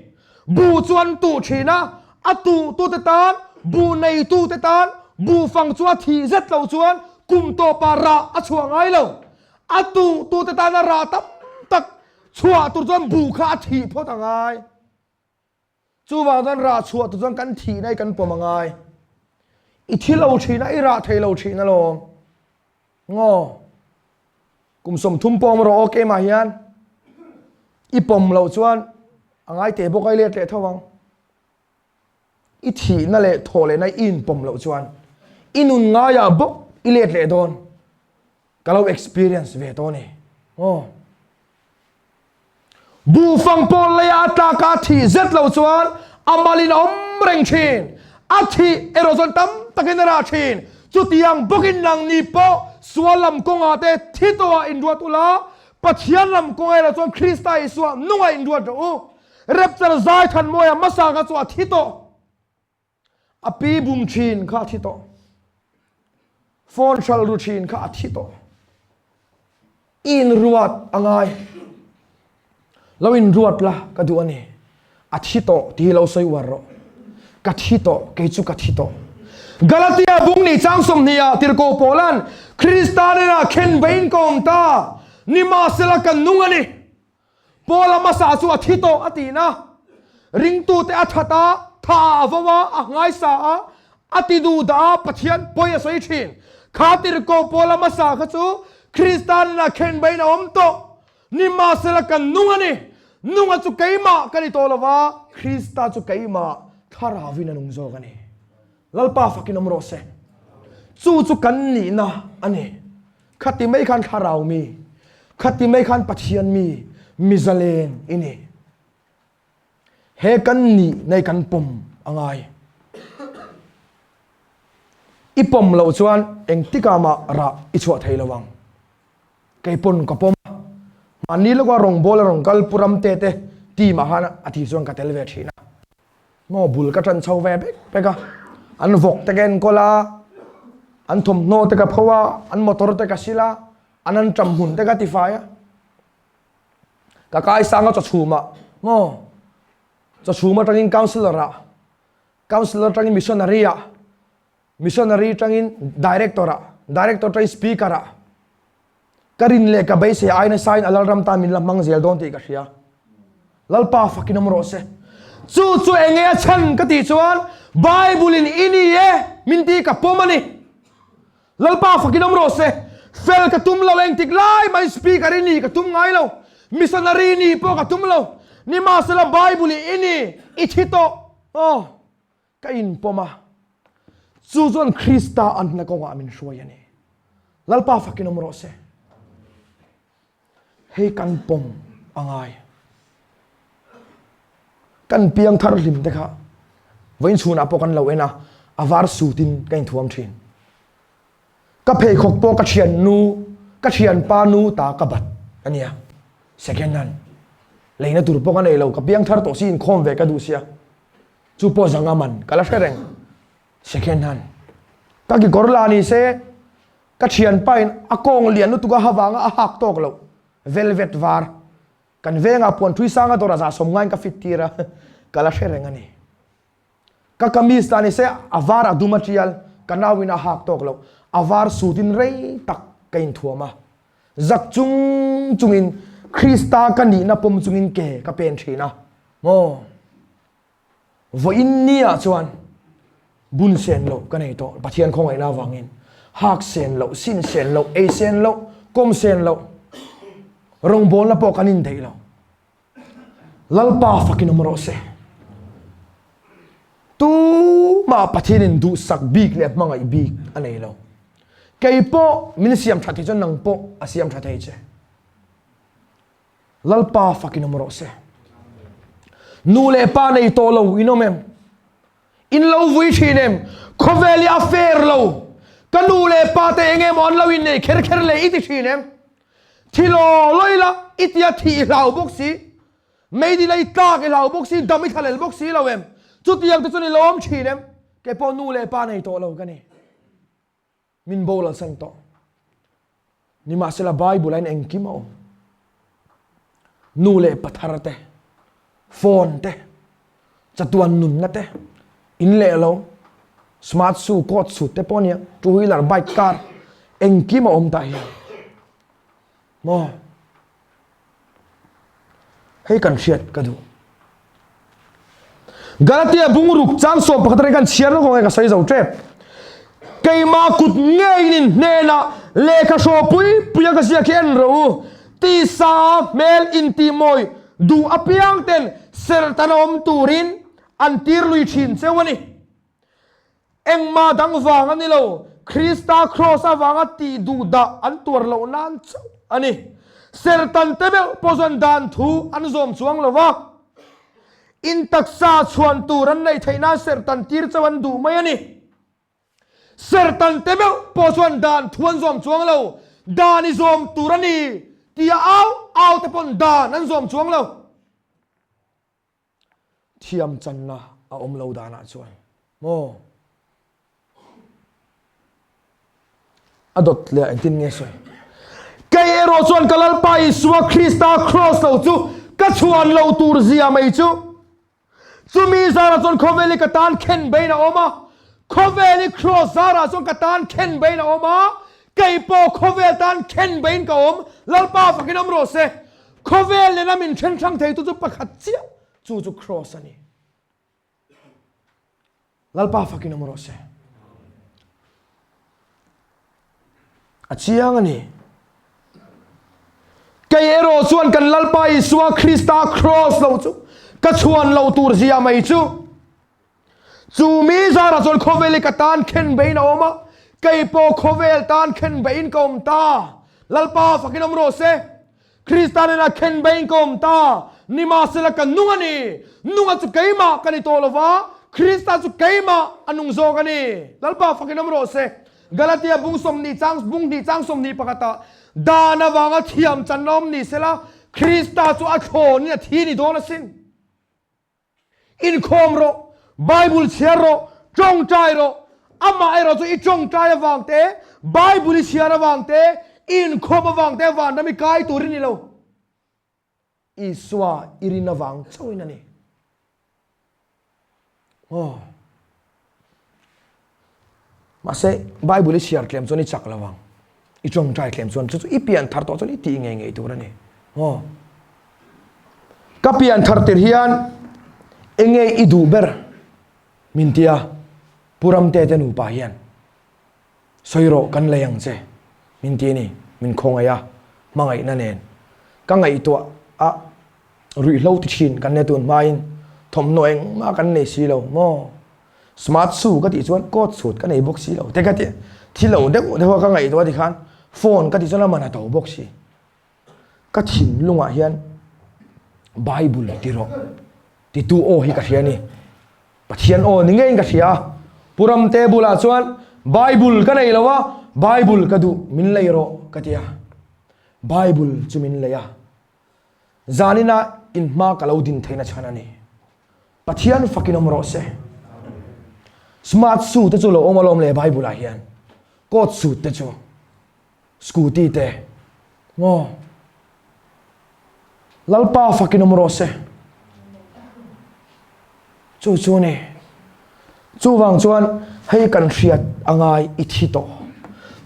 Buh chu an tuh thin a, a tuhtute tan, buh neitute tan buhfang chu a thih zet loh chuan kum tawpah rah a chhuah ngai lo. A tuhtute tan a rah tam tak Chhuah tur chuan buh kha a thih phawt a ngai. Chuvang chuan rah chhuah tur chuan kan thihna hi kan pawm a ngai. I thi lo thin a, i rah thei lo thin alawm. Ngaw. Kum 30 pawm rawh aw keimah hian. I pawm loh chuan a ngai teh bawk a, i let leh tho ang. I thihna leh thawh lehna i inpawm loh chuan i nun ngaiah bawk i let leh dawn. Ka lo experience ve tawh a ni. Aw. Buhfang pawl leia a tlak a thih zet loh chuan a malin a awm reng thin. A thih erawh chuan tam takin a rah thin. Chutiang bawkin nangni pawh sual lam kawngah te thi tawhah inruat ula, Pathian lam kawngah erawh chuan Krista Isua nungah inruat rawh u. Rapture zai Thanmawia hmasa kha chu a thi tawh. A pi bum thin kha a thi tawh. Phone hral ru thin kha a thi tawh. I inruat a ngai. Lo inruat la ka duh a ni. A thi tawh tih hi lo sawi uar rawh. Ka thi tawh, kei chu ka thi tawh. Galatia bung nih chang 20 ah tirhkoh Paula'n Krista hnenah khenbeiin ka awm ta, nimahsela ka nung a ni. Paula hmasa chu a thi tawh a tiin a, ringtute a that a, tha ah a vo a, a nghaisa a, a ti duh dah a, Pathian pawi a sawi thin. Kha tirhkoh Paula hmasa kha chu Krista nunah khenbeiin a awm tawh. Nimahsela kan nung a ni. Nunga chu keimah ka ni tawh lo va, Krista chu keimah thlarauin a nung zawk a ni. Lalpa fakin awm rawh se. Chu chu kan nihna a ni. Khati mai khan thlarau mi, khati mai khan Pathian mi, mi zalen i ni. He kan nih nei kan pawm a ngai. I pawm loh chuan engtikah mah rah i chhuah thei lo ang. Kei pawn ka pawm a, mahni lawka rawngbâwl a rawn kal Pu Ramte te team ah khan a tih chuan ka tel ve thin a. Maw bul ka ṭan chho ve bek bek a, an vawk te ka enkawl a, an thawmhnaw te ka pho a, an motor te ka sil a, an an ṭam hmun te ka tifai a. Ka kaisang a chawchhum ah maw chawchhum aṭangin councillor ah, councillor aṭangin missionary ah, missionary aṭangin director ah, director aṭangin speaker ah. Ka rin leh ka beisei ai nasa in a Lalram tan min la hmang zel dawn tih ka hria. Lalpa fakin awm rawh se. Chu chu enge a chhan ka tih chuan Bible in i ni e min tih ka pawm a ni. Lalpa fakin awm rawh se. Fel ka tum lo engtik lai mai speaker i ni ka tum ngai lo. Missionary ni pawh ka tum lo. Nimahsela Bible in i ni i thi tawh. Aw. Ka inpawm a, chu chuan Krista an hna kawngah min hruai a ni. Lalpa fakin awm rawh se. Hei kan pawm a ngai. Kan piang thar hlim te kha vawiin chhunah pawh kan lo en a, a var sutin ka inthuam thin. Ka pheikhawk pawh ka thiannu, ka thianpa nu ta ka bat a nia. Second hand. Leina tur pawh ka nei lo, ka piang thar tawh si inkhawm ve ka duh sia. Chu pawh zanga man ka la hre reng. Second hand. Ka kekawr la ni se, ka thianpa in a kawng lian lutuk a ha vanga a hak tawk loh. Velvet var. Kan vengah puan thui sanga dawrah zah sawm ngaiin ka fit tir a, ka la hre reng a ni. Ka kamis la ni se, a var a dum a tial, ka nau in a hak tawk loh. A var suit in rei tak ka inthuam a. Zak chung chungin. Krista ka nihna pawm chungin ke ka pen thin a maw? Vawiin ni ah chuan bun sen loh ka nei tawh Pathian khawngaihna avangin hak sen loh, sin sen loh, ei sen loh, kawm sen loh, rawngbawlna pawh kan indaih lo. Lalpa fakin awm rawh se. Tumah Pathianin duhsak bik leh hmangaih bik a nei lo. Kei pawh min siam tha thei chuan nang pawh a siam tha thei che. Lalpa fakin awm rawh se. Nu leh pa nei tawh lo in awm em? In lo vui thin em? Khawvel hi a fair lo. Ka nu leh pa te eng emaw an lo innei kher kher leh i ti thin em? Thi law law ila i tia thih i hlau bawk si. Meidil a i tlak i hlau bawk si, dam i thlalel bawk si lo em? Chutiang te chuan i lo awm thin em? Kei pawh nu leh pa nei tawh lo ka ni. Min boral san tawh. Nimahsela Bible ah hian engkim a awm. Nu leh pa thar te, phone te, chatuan nunna te, in leh lo, smart shoe, coat suit te pawh ania, two wheeler, bike, car, engkim a awm tah hian. Maw? Hei kan hriat ka duh. Galatia bungruk chang sawm pakhat atangin kan chhiar lawk ang e ka sawi zo tep. Keimah kut ngeiin in hnenah lehkha hraw pui pui a ka ziak hi en rawh u. Tisa hmel intihmawi duh apiang ten serhtan a awm turin an tir lui thin cheu a ni. Engmah dang vang a ni lo, Krista kraws avanga tih duh dah an tuar loh nan chauh a ni. Sertan te meuh pawh chuan dan thu an zawm chuang lo va, in taksa chhuan tur an neih theih nan sertan tir chauh an duh mai a ni. Sertan te meuh pawh chuan dan thu an zawm chuang lo, dan i zawm tur a ni tia au au te pawn dan an zawm chuang lo. Thiam channa a awm lo danah chuan maw? A dawt leh engtin nge sawi? Kei erawh chuan ka Lalpa Isua Krista kraws lo chu ka chhuan lo tur zia mai chu. Chumi zarah chuan khawvel hi ka tan khen bein a awm a, khawvel hi kraws zarah chuan ka tan khen bein a awm a, kei pawh khawvel tan khen bein ka awm, Lalpa fakin awm rawh se. Khawvel nena min then hrang theitu chu pakhat chiah, chu chu Kraws a ni. Lalpa fakin awm rawh se. A chiang a ni. Kei erawh chuan kan Lalpa Isua Krista Kraws lo chu ka chhuan lo tur zia mai chu. Chu mi zarah chuan khawvel hi ka tan khen bein a awm a, kei pawh khawvel tan khen bein ka awm ta. Lalpa fakin awm rawh se. Krista nena khen bein ka awm ta. Nimahsela ka nung a ni. Nunga chu keimah ka ni tawh lo va, Krista chu keimah a nung zawk a ni. Lalpa fakin awm rawh se. Galatia bung 20 chang bung hnih chang 21 ah dan avanga thiam channa awm ni sela, Krista chu a thlawnin a thi ni dawn asin. Inkhawm rawh, Bible chhiar rawh, tawngtai rawh. Amah erawh chu i tawngtai avang te, Bible i chhiar avang te, i inkhawm avang te vanram i kai tur i ni lo. Isua i rin avang chauhin a ni. Aw. Mahse, Bible i chhiar tlem chuan i chak lo ang. I tawngtai tlem chuan chu chu i pian thar tawh chuan i tih ngei ngei tur a ni. Aw. Ka pian thar tir hian enge i duh ber min tia Pu Ramte te nupa hian Sawi rawh kan lei ang che min ti a ni. Min khawngaih a, hmangaihna nen ka ngaihtuah a ruihhlo ti thin kan nia tun hmain thawmhnaw engmah kan nei si lo maw? Smart shoe ka tih chuan coat suit ka nei bawk si lo te ka ti thi lo deuh deuh a ka ngaihtuah ti khan phone ka tih chuan a man a to bawk si. Ka thinlungah hian Bible ti rawh titu aw hi ka hria a ni. Pathian aw ni ngeiin ka hria a, Pu Ramte bulah chuan Bible ka nei lo a, Bible ka duh min lei rawh ka ti a, Bible chu min lei a. Zanina in hma ka lo din theihna chhan a ni. Pathian fakin awm rawh se. Smart suit te chu lo awm alawm le Bible ah hian. Coat suit te chu. Scooty te. Maw? Lalpa fakin awm rawh se. Chu chu ni. Chuvang chuan hei kan hriat angai i thi tawh.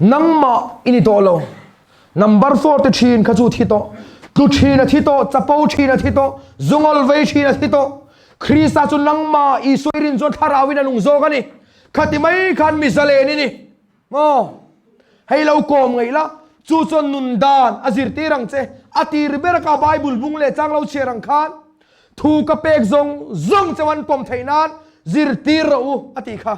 Nangmah i ni tawh lo. Number 4 te thin kha chu thi tawh. Tlu thin a thi tawh, chapo thin a thi tawh, zungawl vei thin a thi tawh. Krista chu nangmah Isua i rin chuan thlarauin a nung zawk a ni. Khati mai khan mi zalen i ni. Maw? Hei lo kawm ngaih la, chu chuan nun dan a zirtir ang che. A tir ber ka Bible bung leh chang lo chhiar ang khan thu ka pek zawng zawng cheu an pawm theih nan zirtir rawh u a tih kha.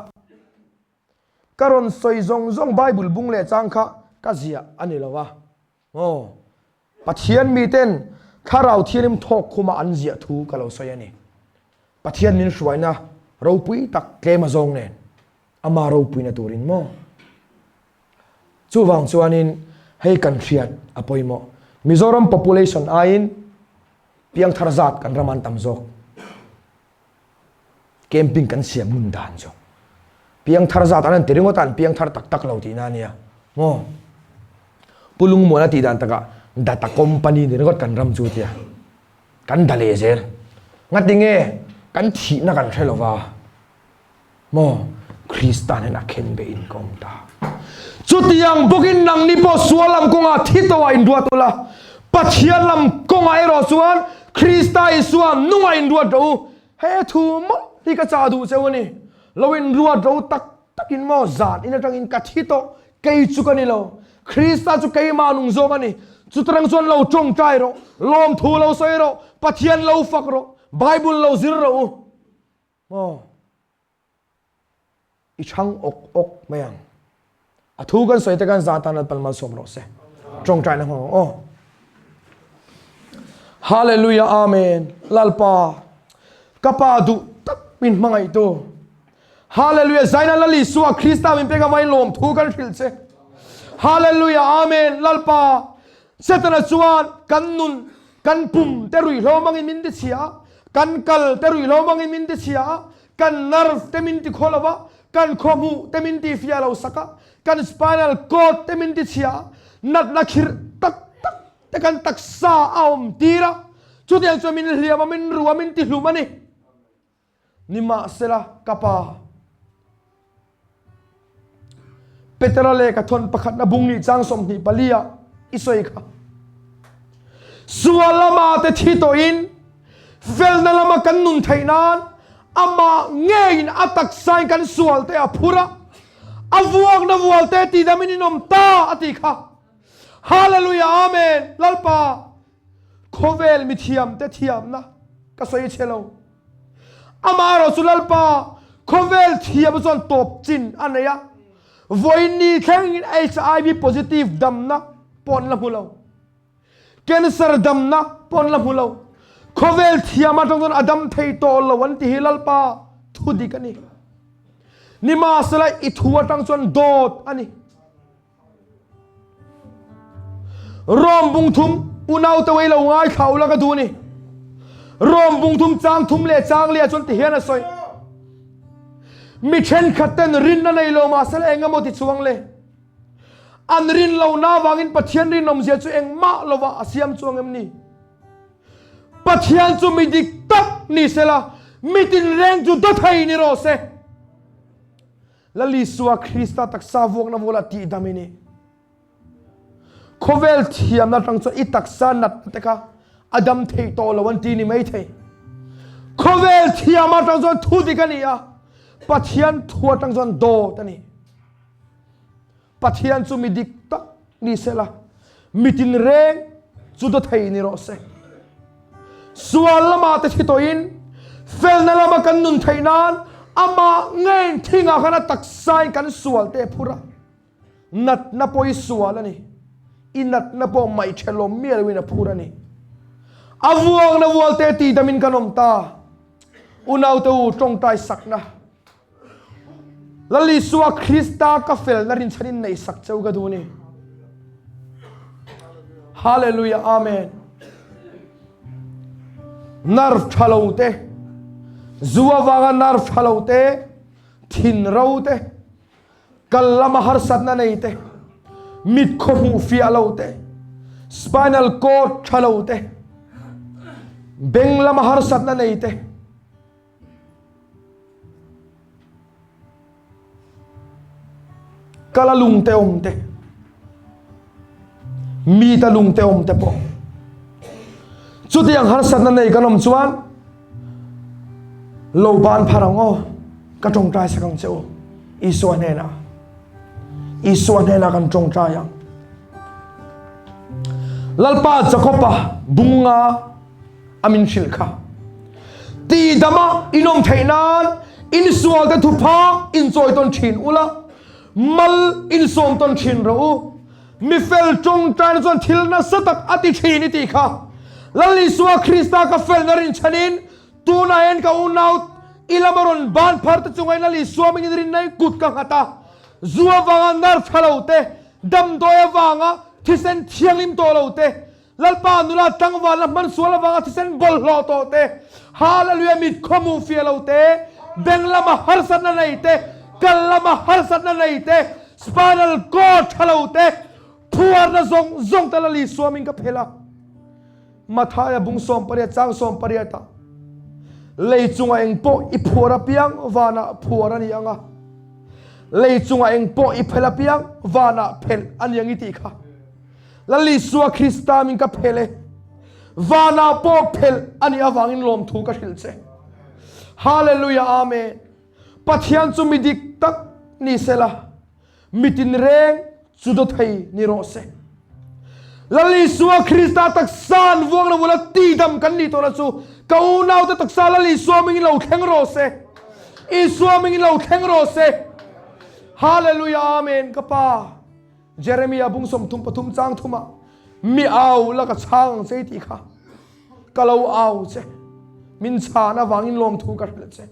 Ka rawn sawi zawng zawng Bible bung leh chang kha ka ziah a ni lo a. Aw, Pathian miten Thlarau Thianghlim thawk khuma an ziah thu ka lo sawi a ni. Pathian min hruaina ropui tak tlem a zawng nen ama ropuina turin maw? Chuvang chuanin hei kan hriat a pawimawh. Mizoram population aiin piangthar zat kan ram an tam zawk. Camping kan siam ngun dan chu piangthar zat an han ti ringawt a, an piangthar tak tak lo tihna a nia maw? Pu Lungmuana tih dan takah data company ni ringawt kan ram chu tia kan da leh zel. Ngati nge kan thihna kan hre lova maw? Krista nen a khen be in ka awm ta. Chutiang bawkin nangni pawh sual lam kawngah thi tawhah inruat ula, Pathian lam kawngah erawh chuan Krista Isua nungah inruat rawh u. He thu mawlh hi ka chah duh cheu a ni. Lo inruat ro tak takin maw zan in atangin ka thi tawh, kei chu ka ni lo. Krista chu keimah nung zawk a ni. Chutarang chuan lo tawngtai rawh, lawmthu lo sawi rawh, Pathian lo fak rawh, Bible lo zir rawh u. Maw? I chhang awk awk mai ang. A thu kan sawi te kan za tan Lalpan malsawm rawh se. Tawngtaina hmang ang aw. Hallelujah Amen. Lalpa ka pa duh tak min hmangaih tu. Hallelujah Zaina Lal Isua Krista min pek avangin lawm thu kan hrilh che. Hallelujah Amen. Lalpa Setana chuan kan nun kan pum te ruihhlo mangin min ti chhia a, kan kal te ruihhlo mangin min ti chhia a, kan nerve te min ti khaw lo a, kan khawhmuh te min ti fiah lo sak a, kan spinal cord te min ti chhia a, natna khirh tak tak te kan taksa a awm tir a, chutiang chuan min hliam a, min ru a, min ti hlum a ni. Nimahsela, ka pa, Petera lehkha thawn pakhatna bung nih chang 24 ah i sawi kha. Sual lama te thi tawhin felna lama kan nun theih nan amah ngeiin a taksain kan sual te a phur a, a vuakna vual te tidamin in awm ta a ti kha. Hallelujah Amen Lalpa khawvel mithiam te thiamna ka sawi chhe lo. Amaherawh chu Lalpa khawvel thiam chuan tawp chin a nei a, vawiin thlengin HIV positive damna pawh an la hmu lo, cancer damna pawh an la hmu lo, khawvel thiam atang chuan a dam thei tawh lo an ti hi Lalpa thu dik a ni. Nimahsela i thu atang chuan dawt a ni. Rom bung thum unaute wei lo ngaithla ula ka duh ni. Rom bung thum chang thum leh chang lia chuan ti hian a sawi. Mi thenkhat ten rinna nei lo mahse la engemaw ti chuang le. An rin lo na vangin Pathian rinawmzia chu engmah lova a siam chuang em ni? Pathian chu mi dik tak ni sela, mi tinreng chu dawthei ni rawh se. Lal Isua Krista taksa vuakna vuala tihdam i ni. Khawvel thiamna atang chuan i taksa natna te kha a dam thei tawh lo an ti ni mai thei. Khawvel thiam atang chuan thu dik a ni a, Pathian thu atang chuan dawt a ni. Pathian chu mi dik tak ni sela, mi tinreng chu dawthei ni rawh se. Sual lamah te thi tawhin felna lama kan nun theih nan amah ngeiin thingah khan a taksain kan sual te a phur a. Natna pawh i sual a ni. I natna pawh maichhelawm miah loin a phur a ni. A vuakna vual te tidamin kan awm ta. Unaute u tawngtai sakna. Lal Isua Krista ka felna rinchhanin nei sak cheu ka duh ni. Hallelujah Amen. Nerve tha lo te, zu avanga nerve tha lo te, thin ro te, kal lama harsatna nei te, mit khaw hmuh fiah lo te, spinal cord tha lo te, beng lama harsatna nei te, Kala lungte awm te, mita lungte awm te pawh. Chutiang harsatna nei kan awm chuan lo ban phar ang aw, ka tawngtai sak ang che u. Isua hnenah, Isua hnenah kan tawngtai ang. Lalpa Jakoba bunga a min hrilh kha. Tihdama in awm theih nan insual te thupha inchawi tawn thin ula, mal insawm tawn thin rawh u. Mi fel tawngtaina chuan thil nasa tak a ti thin i tih kha. Lal Isua Krista ka felna rinchhanin tunah hian ka unau i lama rawn ban phar te chunga in Lal Isua mingin rinna in kut ka nghat a. Zu avanga nar tha lo te, damdawi avanga thisen thianghlim tawh lo te, Lalpa nula tlangval la hman sual avanga thisen bawlhhlawh tawh te, Hallelujah mit khawmu fiah lo te, beng lama harsatna nei te, kal lama harsatna nei te, spinal cord tha lo te, phuarna zawng zawng te Lal Isua min ka phel a. Mathaia bung 18 chang 18 ah lei chungah eng pawh i phuar apiang vanah phuar a ni ang a, lei chungah eng pawh i phelh apiang vanah phelh a ni ang i tih kha. Lal Isua Krista min ka phelh e. Vanah pawh phelh a nih avangin lawmthu ka hrilh che. Hallelujah Amen. Pathian chu mi dik tak ni sela, mi tinreng chu daw thei ni rawh se. Lal Isua Krista taksa an vuang lo vula tidam kan nih tawhna chu ka unaute taksa Lal Isua mingin lo thleng rawh se. Isua mingin lo thleng rawh se. Hallelujah Amen ka pa. Jeremia bung 33 chang thumah mi au la ka chhang ang che i tih kha ka lo au che min chhan avangin lawmthu ka hrilh che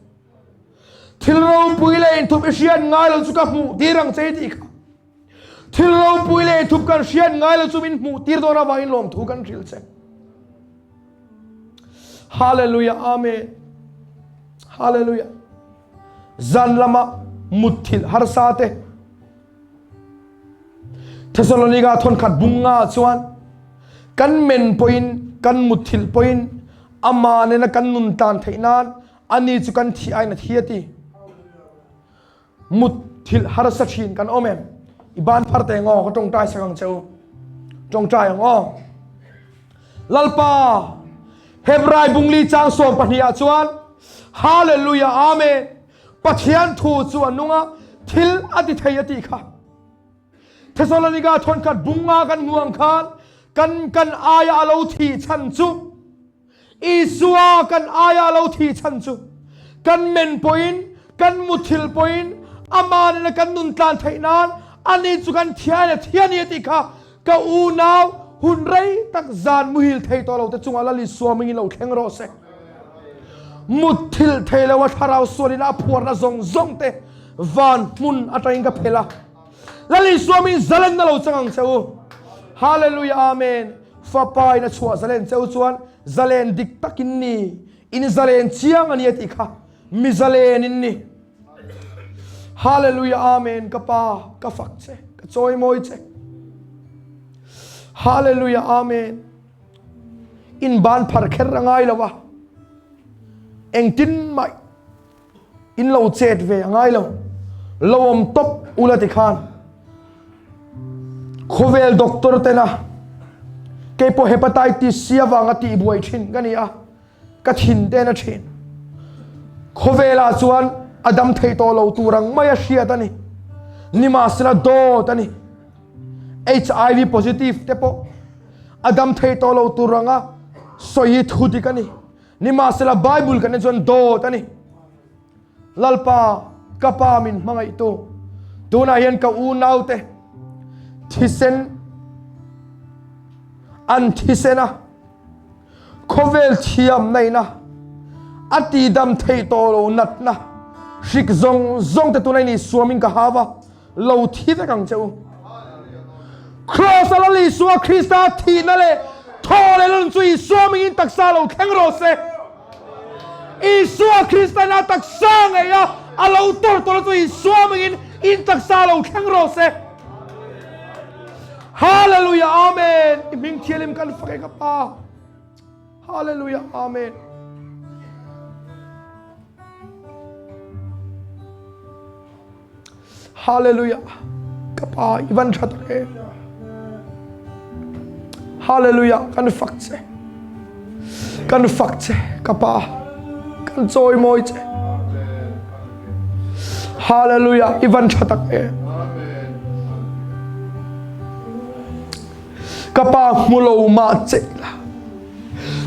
thil ropui leh inthup i hriat ngai lo chu ka hmuh tir ang che i tih kha thil ropui leh inthup kan hriat ngai lo chu min hmuh tir dawn avangin lawmthu kan hrilh che Hallelujah Amen Hallelujah zan lama mutthilh harsa te Thesalonika thawnkhat bunga chuan kan men pawhin kan mutthilh pawhin ama nena kan nun tan theih nan ani chu kan thi ain a thi a ti. Mutthilh harsa thin kan awm em? I ban phar te ngaw ka tawngtai sak ang che u. Tawngtai ang aw. Lalpa Hebrai bungli chang 12 ah chuan Hallelujah Amen Pathian thu chu a nung a, thil a ti thei a tih kha. Thesalonika thawnkhat bunga kan hmu ang khan kan kan aia a lo thih chhan chu Isua kan aia a lo thih chhan chu kan men pawhin kan muthilh pawhin ama nena kan nun tlan theih nan ani chu kan thian a thi a ni a tih kha ka unau hun rei tak zan muhil thei tawh lo te chungah Lal Isua mingin lo thleng rawh se. Mutthilh thei lo a thlarau sualin a phuarna zawng zawng te van hmun atangin ka phelh a. Lal Isua min zalenna lo chang ang che u. Hallelujah Amen. Fapa in a chhuah zalen che u chuan zalen dik tak in ni. In zalen chiang a ni a tih kha. Mi zalen in ni. Hallelujah Amen. Ka pa ka fak che. Ka chawi mawi che. Hallelujah Amen. In ban phar kher a ngai lo a, engtin mah in lo chet ve a ngai lo. Lo awm tawp ula ti khan khawvel doctor tena keipawh hepatitis C avanga tihbuai thin ka ni a, ka thin ten a thin. Khawvelah chuan a dam thei tawh lo tur ang mai a hriat a ni. Nimahsela dawt a ni. HIV positive te pawh a dam thei tawh lo tur anga sawi hi thu dik a ni. Nimahsela Bible kan en chuan dawt a ni. Lalpa ka pa min hmangaihtu tunah hian ka unaute thisen an thisen a khawvel thiam naina a tidam thei tawh lo natna hrik zawng zawng te tunah ni suamin ka hava lo thi vek ang che u. Kraws a Lal Isua Krista thihna leh thaw leh lun chu Isua mingin taksa lo thleng rawh se. Isua Krista in a taksa ngei a, a lo tawrh tawrh chu Isua mingin in taksa lo thleng rawh se. Hallelujah Amen. I hming thialim kan fak e ka pa. Hallelujah Amen. Hallelujah. Ka pa i van tha tak em. Hallelujah. Kan fak che. Kan fak che ka Pa, kan chawimawi che. Hallelujah, i van tha tak em. Ka Pa hmu lo mah che la.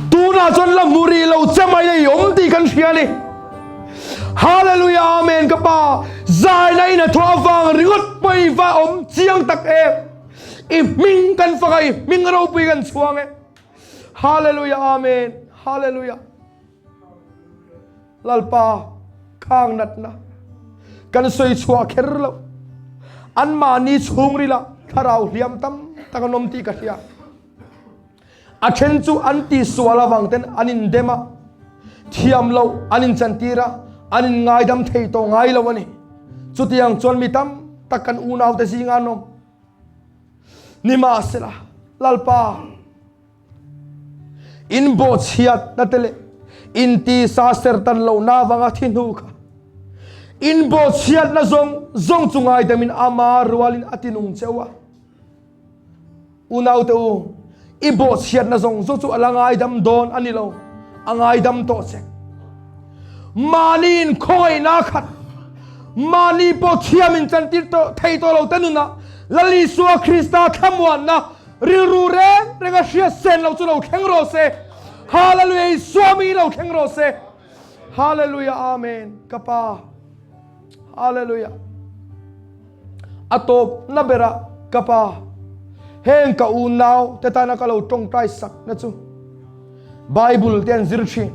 Tunah chuan la hmu rih lo che mai i awm tih kan hria ni. Hallelujah, amen ka Pa. Zaina in a thawh avang ringawt pawh i va awm chiang tak em. I hming kan fak a, i hming ropui kan chhuang e. Hallelujah, amen. Hallelujah. Lalpa khang natna kan sawi chhuah kher lo. Anmahni chhungrila thlarau hliam tam tak an awm tih ka hria. A then chu an tihsual avang ten an indem a, thiam loh an inchantir a, an inngaidam thei tawh ngai lo a ni. Chutiang chuan mi tam tak kan unaute zinga an awm. Nimahsela, Lalpa, in bawhchhiatna te leh in tisa sertan lohna avanga thi hnu kha in bawhchhiatna zawng zawng chu ngaidamin ama rualin a tinung cheu a. Unaute u, i bawhchhiatna zawng zawng chu a la ngaidam dawn a ni lo, a ngaidam tawh che. Mahni inkhawngaihna khat, mahni pawh thiam inchantir tawh thei tawh lo te nunah Lal Isua Krista thlamuanna rilru reng renga hriat sen lo chu lo thleng rawh se. Hallelujah, Isua hmingin lo thleng rawh se. Hallelujah, Amen. Ka Pa. Hallelujah. A tawp na berah ka pa, heng ka unau te tana ka lo tawngtai sak na chu Bible te an zir thin.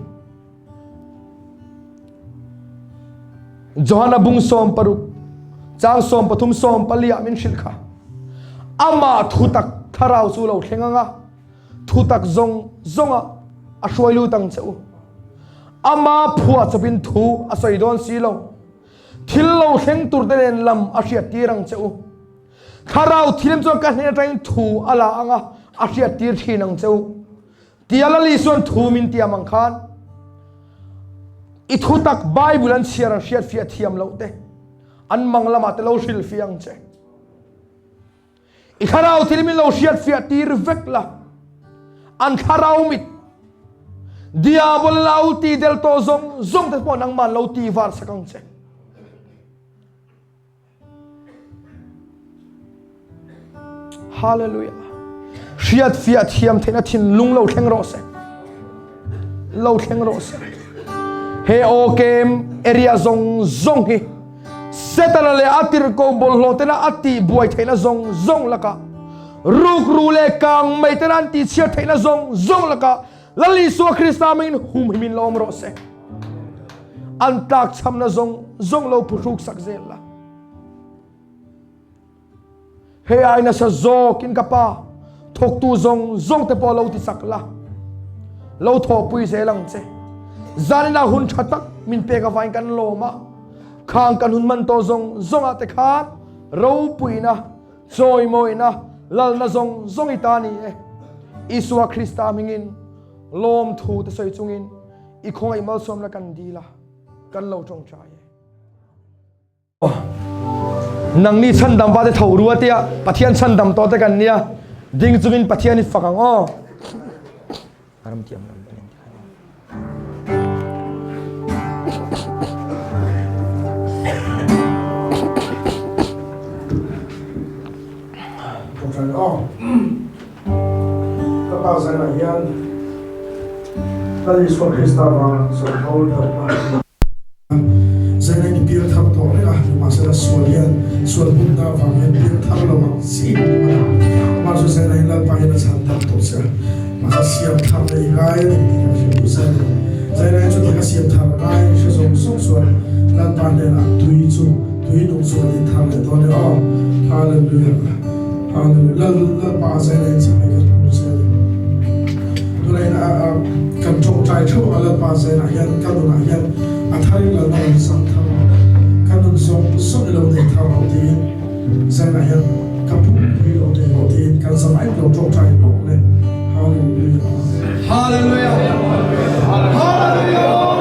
Johana bung 16 chang 13 14 ah min hrilh kha. Amah thutak thlarau chu lo thleng anga thutak zawng zawnga a hruai lut ang che u. Ama phuah chawpin thu a sawi dawn si lo. Thil lo thleng tur te nen lam a hriat tir ang che u. Thlarau thiam chuan ka hnen atangin thu a la ang a, a hriat tir thin ang che u. Tia Lal Isuan thu min tiam ang khan i thutak Bible an chhiar an hriat fiah thiam loh te an mang lamah te lo hrilhfiah ang che. I thlarau thil min lo hriat fiah tir vek la, an thlarau mit diabol lo ti del tawh zawng zawng te pawh nangman lo ti var sak ang che. Hallelujah. Hriat fiah thiam theihna thinlung lo thleng rawh se. Lo thleng rawh se. He aw kem area zawng zawng hi Setana leh a tirhkoh bawlhhlawh tena a tih buai theihna zawng zawng lakah, rukru leh kang mai tena an tihchhiat theihna zawng zawng lakah Lal Isua Krista hmingin humhimin lo awm rawh se. An tlakchhamna zawng zawng lo phuhruk sak zel la. Hei ai nasa zawkin ka pa thawktu zawng zawng te pawh lo ti chak la, lo thawhpui zel ang che. Zaninah hun tha tak min pek avangin kan lawm a, khang kan hun man tawh zawng zawngah te khan ropuina, chawimawina, lalna zawng zawng i ta ni e. Isua Krista hmingin lawmthu te sawi chungin i khawngaih malsawmna kan dil a, kan lo tawngtai e. Nangni chhandam va te tho rua tia Pathian chhandam tawh te kan nia ding chungin Pathian i fak ang aw. Aram tiam lam anin ti
Kohhran aw ka pa zainah hian Lal Isua Krista vang zawhho deuh Zaina i piang thar tawh reng a, nimahsela sual hian sual hmunna avang hian piang thar lo ang chi in awm a ni. Amah chu Zaina hi Lalpa hian a chhan thar tawh che a, mahse siam thar leh i ngai a ni tih kan hrilh duh zai a ni. Zaina hi chutiang a siam thar ngai hre zawng zawng chuan Lalpa hnenah tui chu tui nung chu kan in thar leh dawn e aw. Hallelujah Hallelujah Lal Lalpa Zaina in chham hi kan hmu che a ni. Tunah in kan tawngtai theuh a Lalpa Zainah hian ka nunah hian a tharin lalna rawn sang thar rawh, ka nun zawng zawng i lo nei thar rawh tiin Zainah hian ka pumpui lo nei rawh tiin kan zamain lo tawngtai hlawk le. Hallelujah.
Hallelujah. Hallelujah.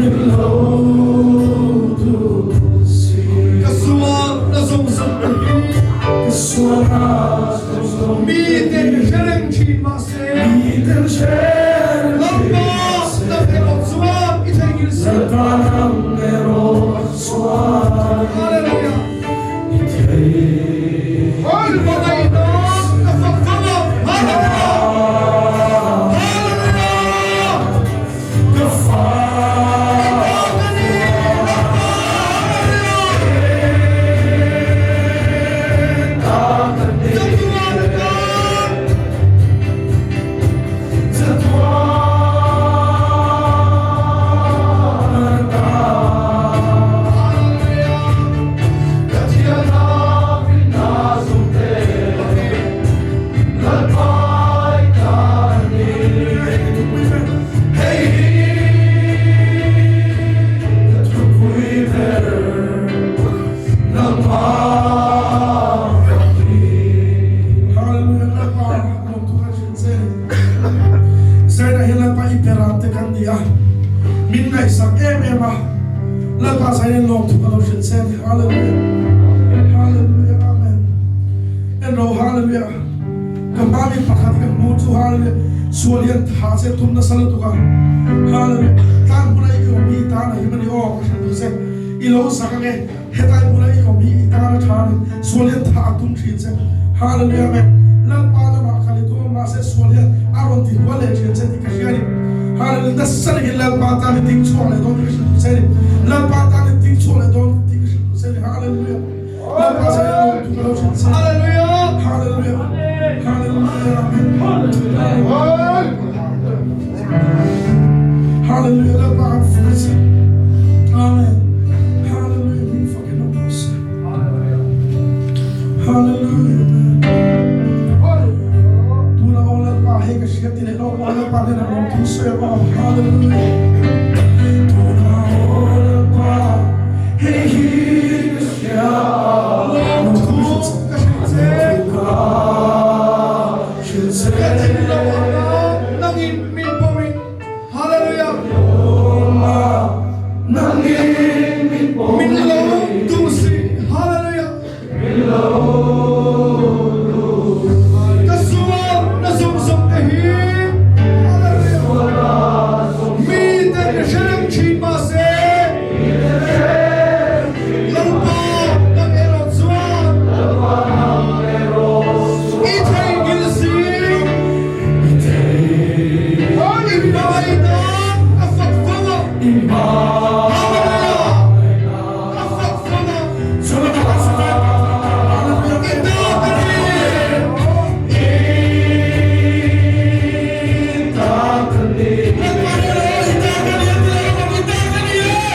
Min lo duh si.
Ka sualna zawng zawng te hi.
Ka sualna zawng zawng te hi.
Miten hre reng thin mahse.
Miten hre reng thin mahse.
Lalpa nang erawh chuan i theihnghilh si.
Lalpa nang erawh chuan.
Hallelujah.
I theihnghilh
I hmangaihna ka fak fang a. Hallelujah. Hallelujah.
Ka fa Hei hi ka thupui ber, nangmah fak hi. Hallelujah Lalpa lawmthu kan hrilh che ni. Zaina hi Lalpa i beram te kan ni a, min ngaihsak em em a, Lalpa zaina lawmthu ka lo hrilh che ni. Hallelujah Hallelujah Amen. En ro Hallelujah. Ka hma mi pakhat ka hmu chu Hallelujah sual hian tha che tum nasa lutuk a Hallelujah tlang hmuna i awm hi i tan a him a ni aw ka hrilh duh che i lo zak ange hetlai hmuna i awm hi i tan a tha a ni sual hian tha a tum thin che Hallelujah Amen Lalpa lamah kal i tum a mahse sual hian a rawn ti hual leh thin che tih ka hria a ni Hallelujah nasa takin Lalpa tan i ding chhuak leh dawn tih ka hrilh duh che a ni Lalpa tan i ding chhuak leh dawn tih ka hrilh duh che a ni Hallelujah
Hallelujah.
Hallelujah. Hallelujah. Lalpa kan fak a che. Amen. Hallelujah. Min fakin awm rawh se. Hallelujah. Tuna aw Lalpa hei ka hriat ti leh lawk aw Lalpa hnenah lawmthu sawi ang aw. Hallelujah. Tuna aw Lalpa hei hi ka hria.
Lawmthu ka hrilh che. Ka thinlung anga nangin min pawmin. Hallelujah. Min lo duh si. Hallelujah. Ka sual na zawng zawng te hi. Hallelujah. Miten hre reng thin mahse. Lalpa nang erawh chuan i theihnghilh si. I hmangaihna ka fak fang a. Hallelujah! Ka fak fang a. I ta ka ni. Lalpa erawh i ta ka ni a ti lo vang, i ta ka ni e.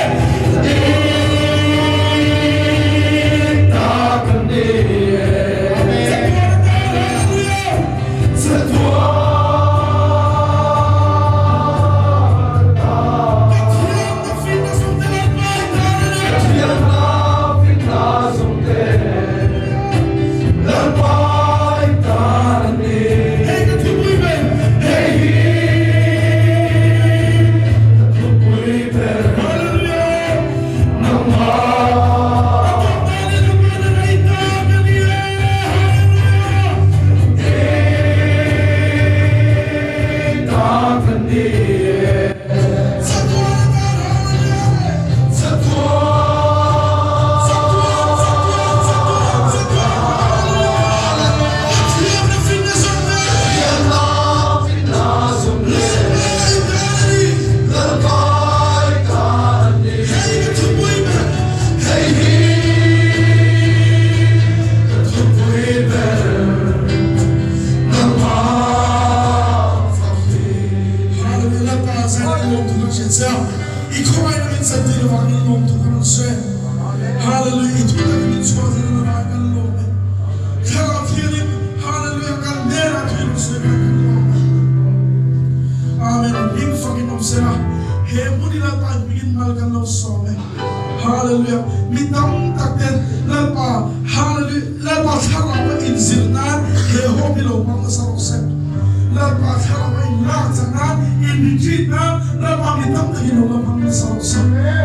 Lalpa thlarau a in lak chak nan, in retreat nan Lalpa mi tam takin lo la hmang nasa rawh se.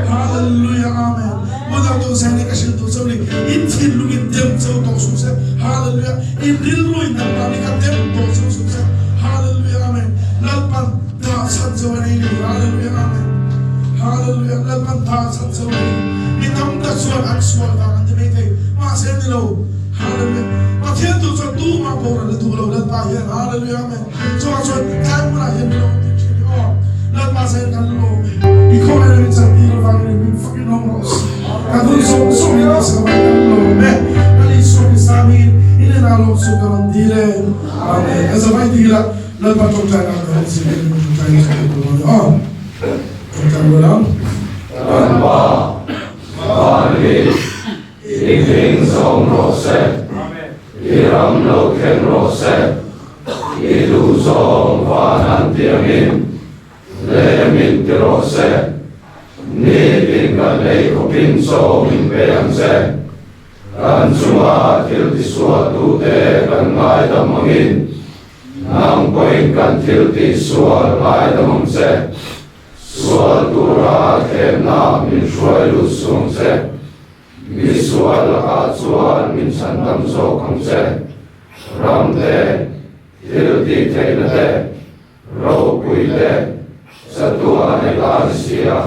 Hallelujah Amen. Unau deuh zai nih ka hrilh duh cheu ni, in thinlung in dem cheu tawh suh se. Hallelujah. In rilru in Lalpa nih kha dem tawh cheu suh se. Hallelujah Amen. Lalpan dah chan cheu a nei ni. Hallelujah Amen. Hallelujah. Lalpan dah chan cheu a nei ni. Mi tam tak chuan an sual vang an ti mai thei. Mahse ni lo. Hallelujah. Pathian tu chuan tumah boral a duh lo Lalpa hian. Hallelujah Amen. Chuvang chuan tlai hmunah hian min lo ti thin i aw. Lalpa zain kan lawm e. I khawvel min chan tir avangin min fakin awm rawh se. Kan hun zawng zawng in tisa avangin kan lawm e. Kan Isua Krista hmingin in enah lawm chu ka rawn dil e. Amen. Kan zavai dil a Lalpa tawngtai nan kan rawn zir in tawngtai na kan tur a ni aw. Tawngtai rual ang.
Kan Pa, Van hi I hming zawng rawh se, i ram lo thleng rawh se, i duh zawng van an ti angin leh min ti rawh se, nitin kan ei khawpin chaw min pe ang che, kan chunga thil tisualtute kan ngaidam angin nang pawhin kan thil tihsual ngaidam ang che. Sual tura thlemna min hruai lut suang che, mi sual lakah chuan min chhandam zawk ang che. Ram te, thil tih theihna te, ropui te, chatuan i ta ni sia.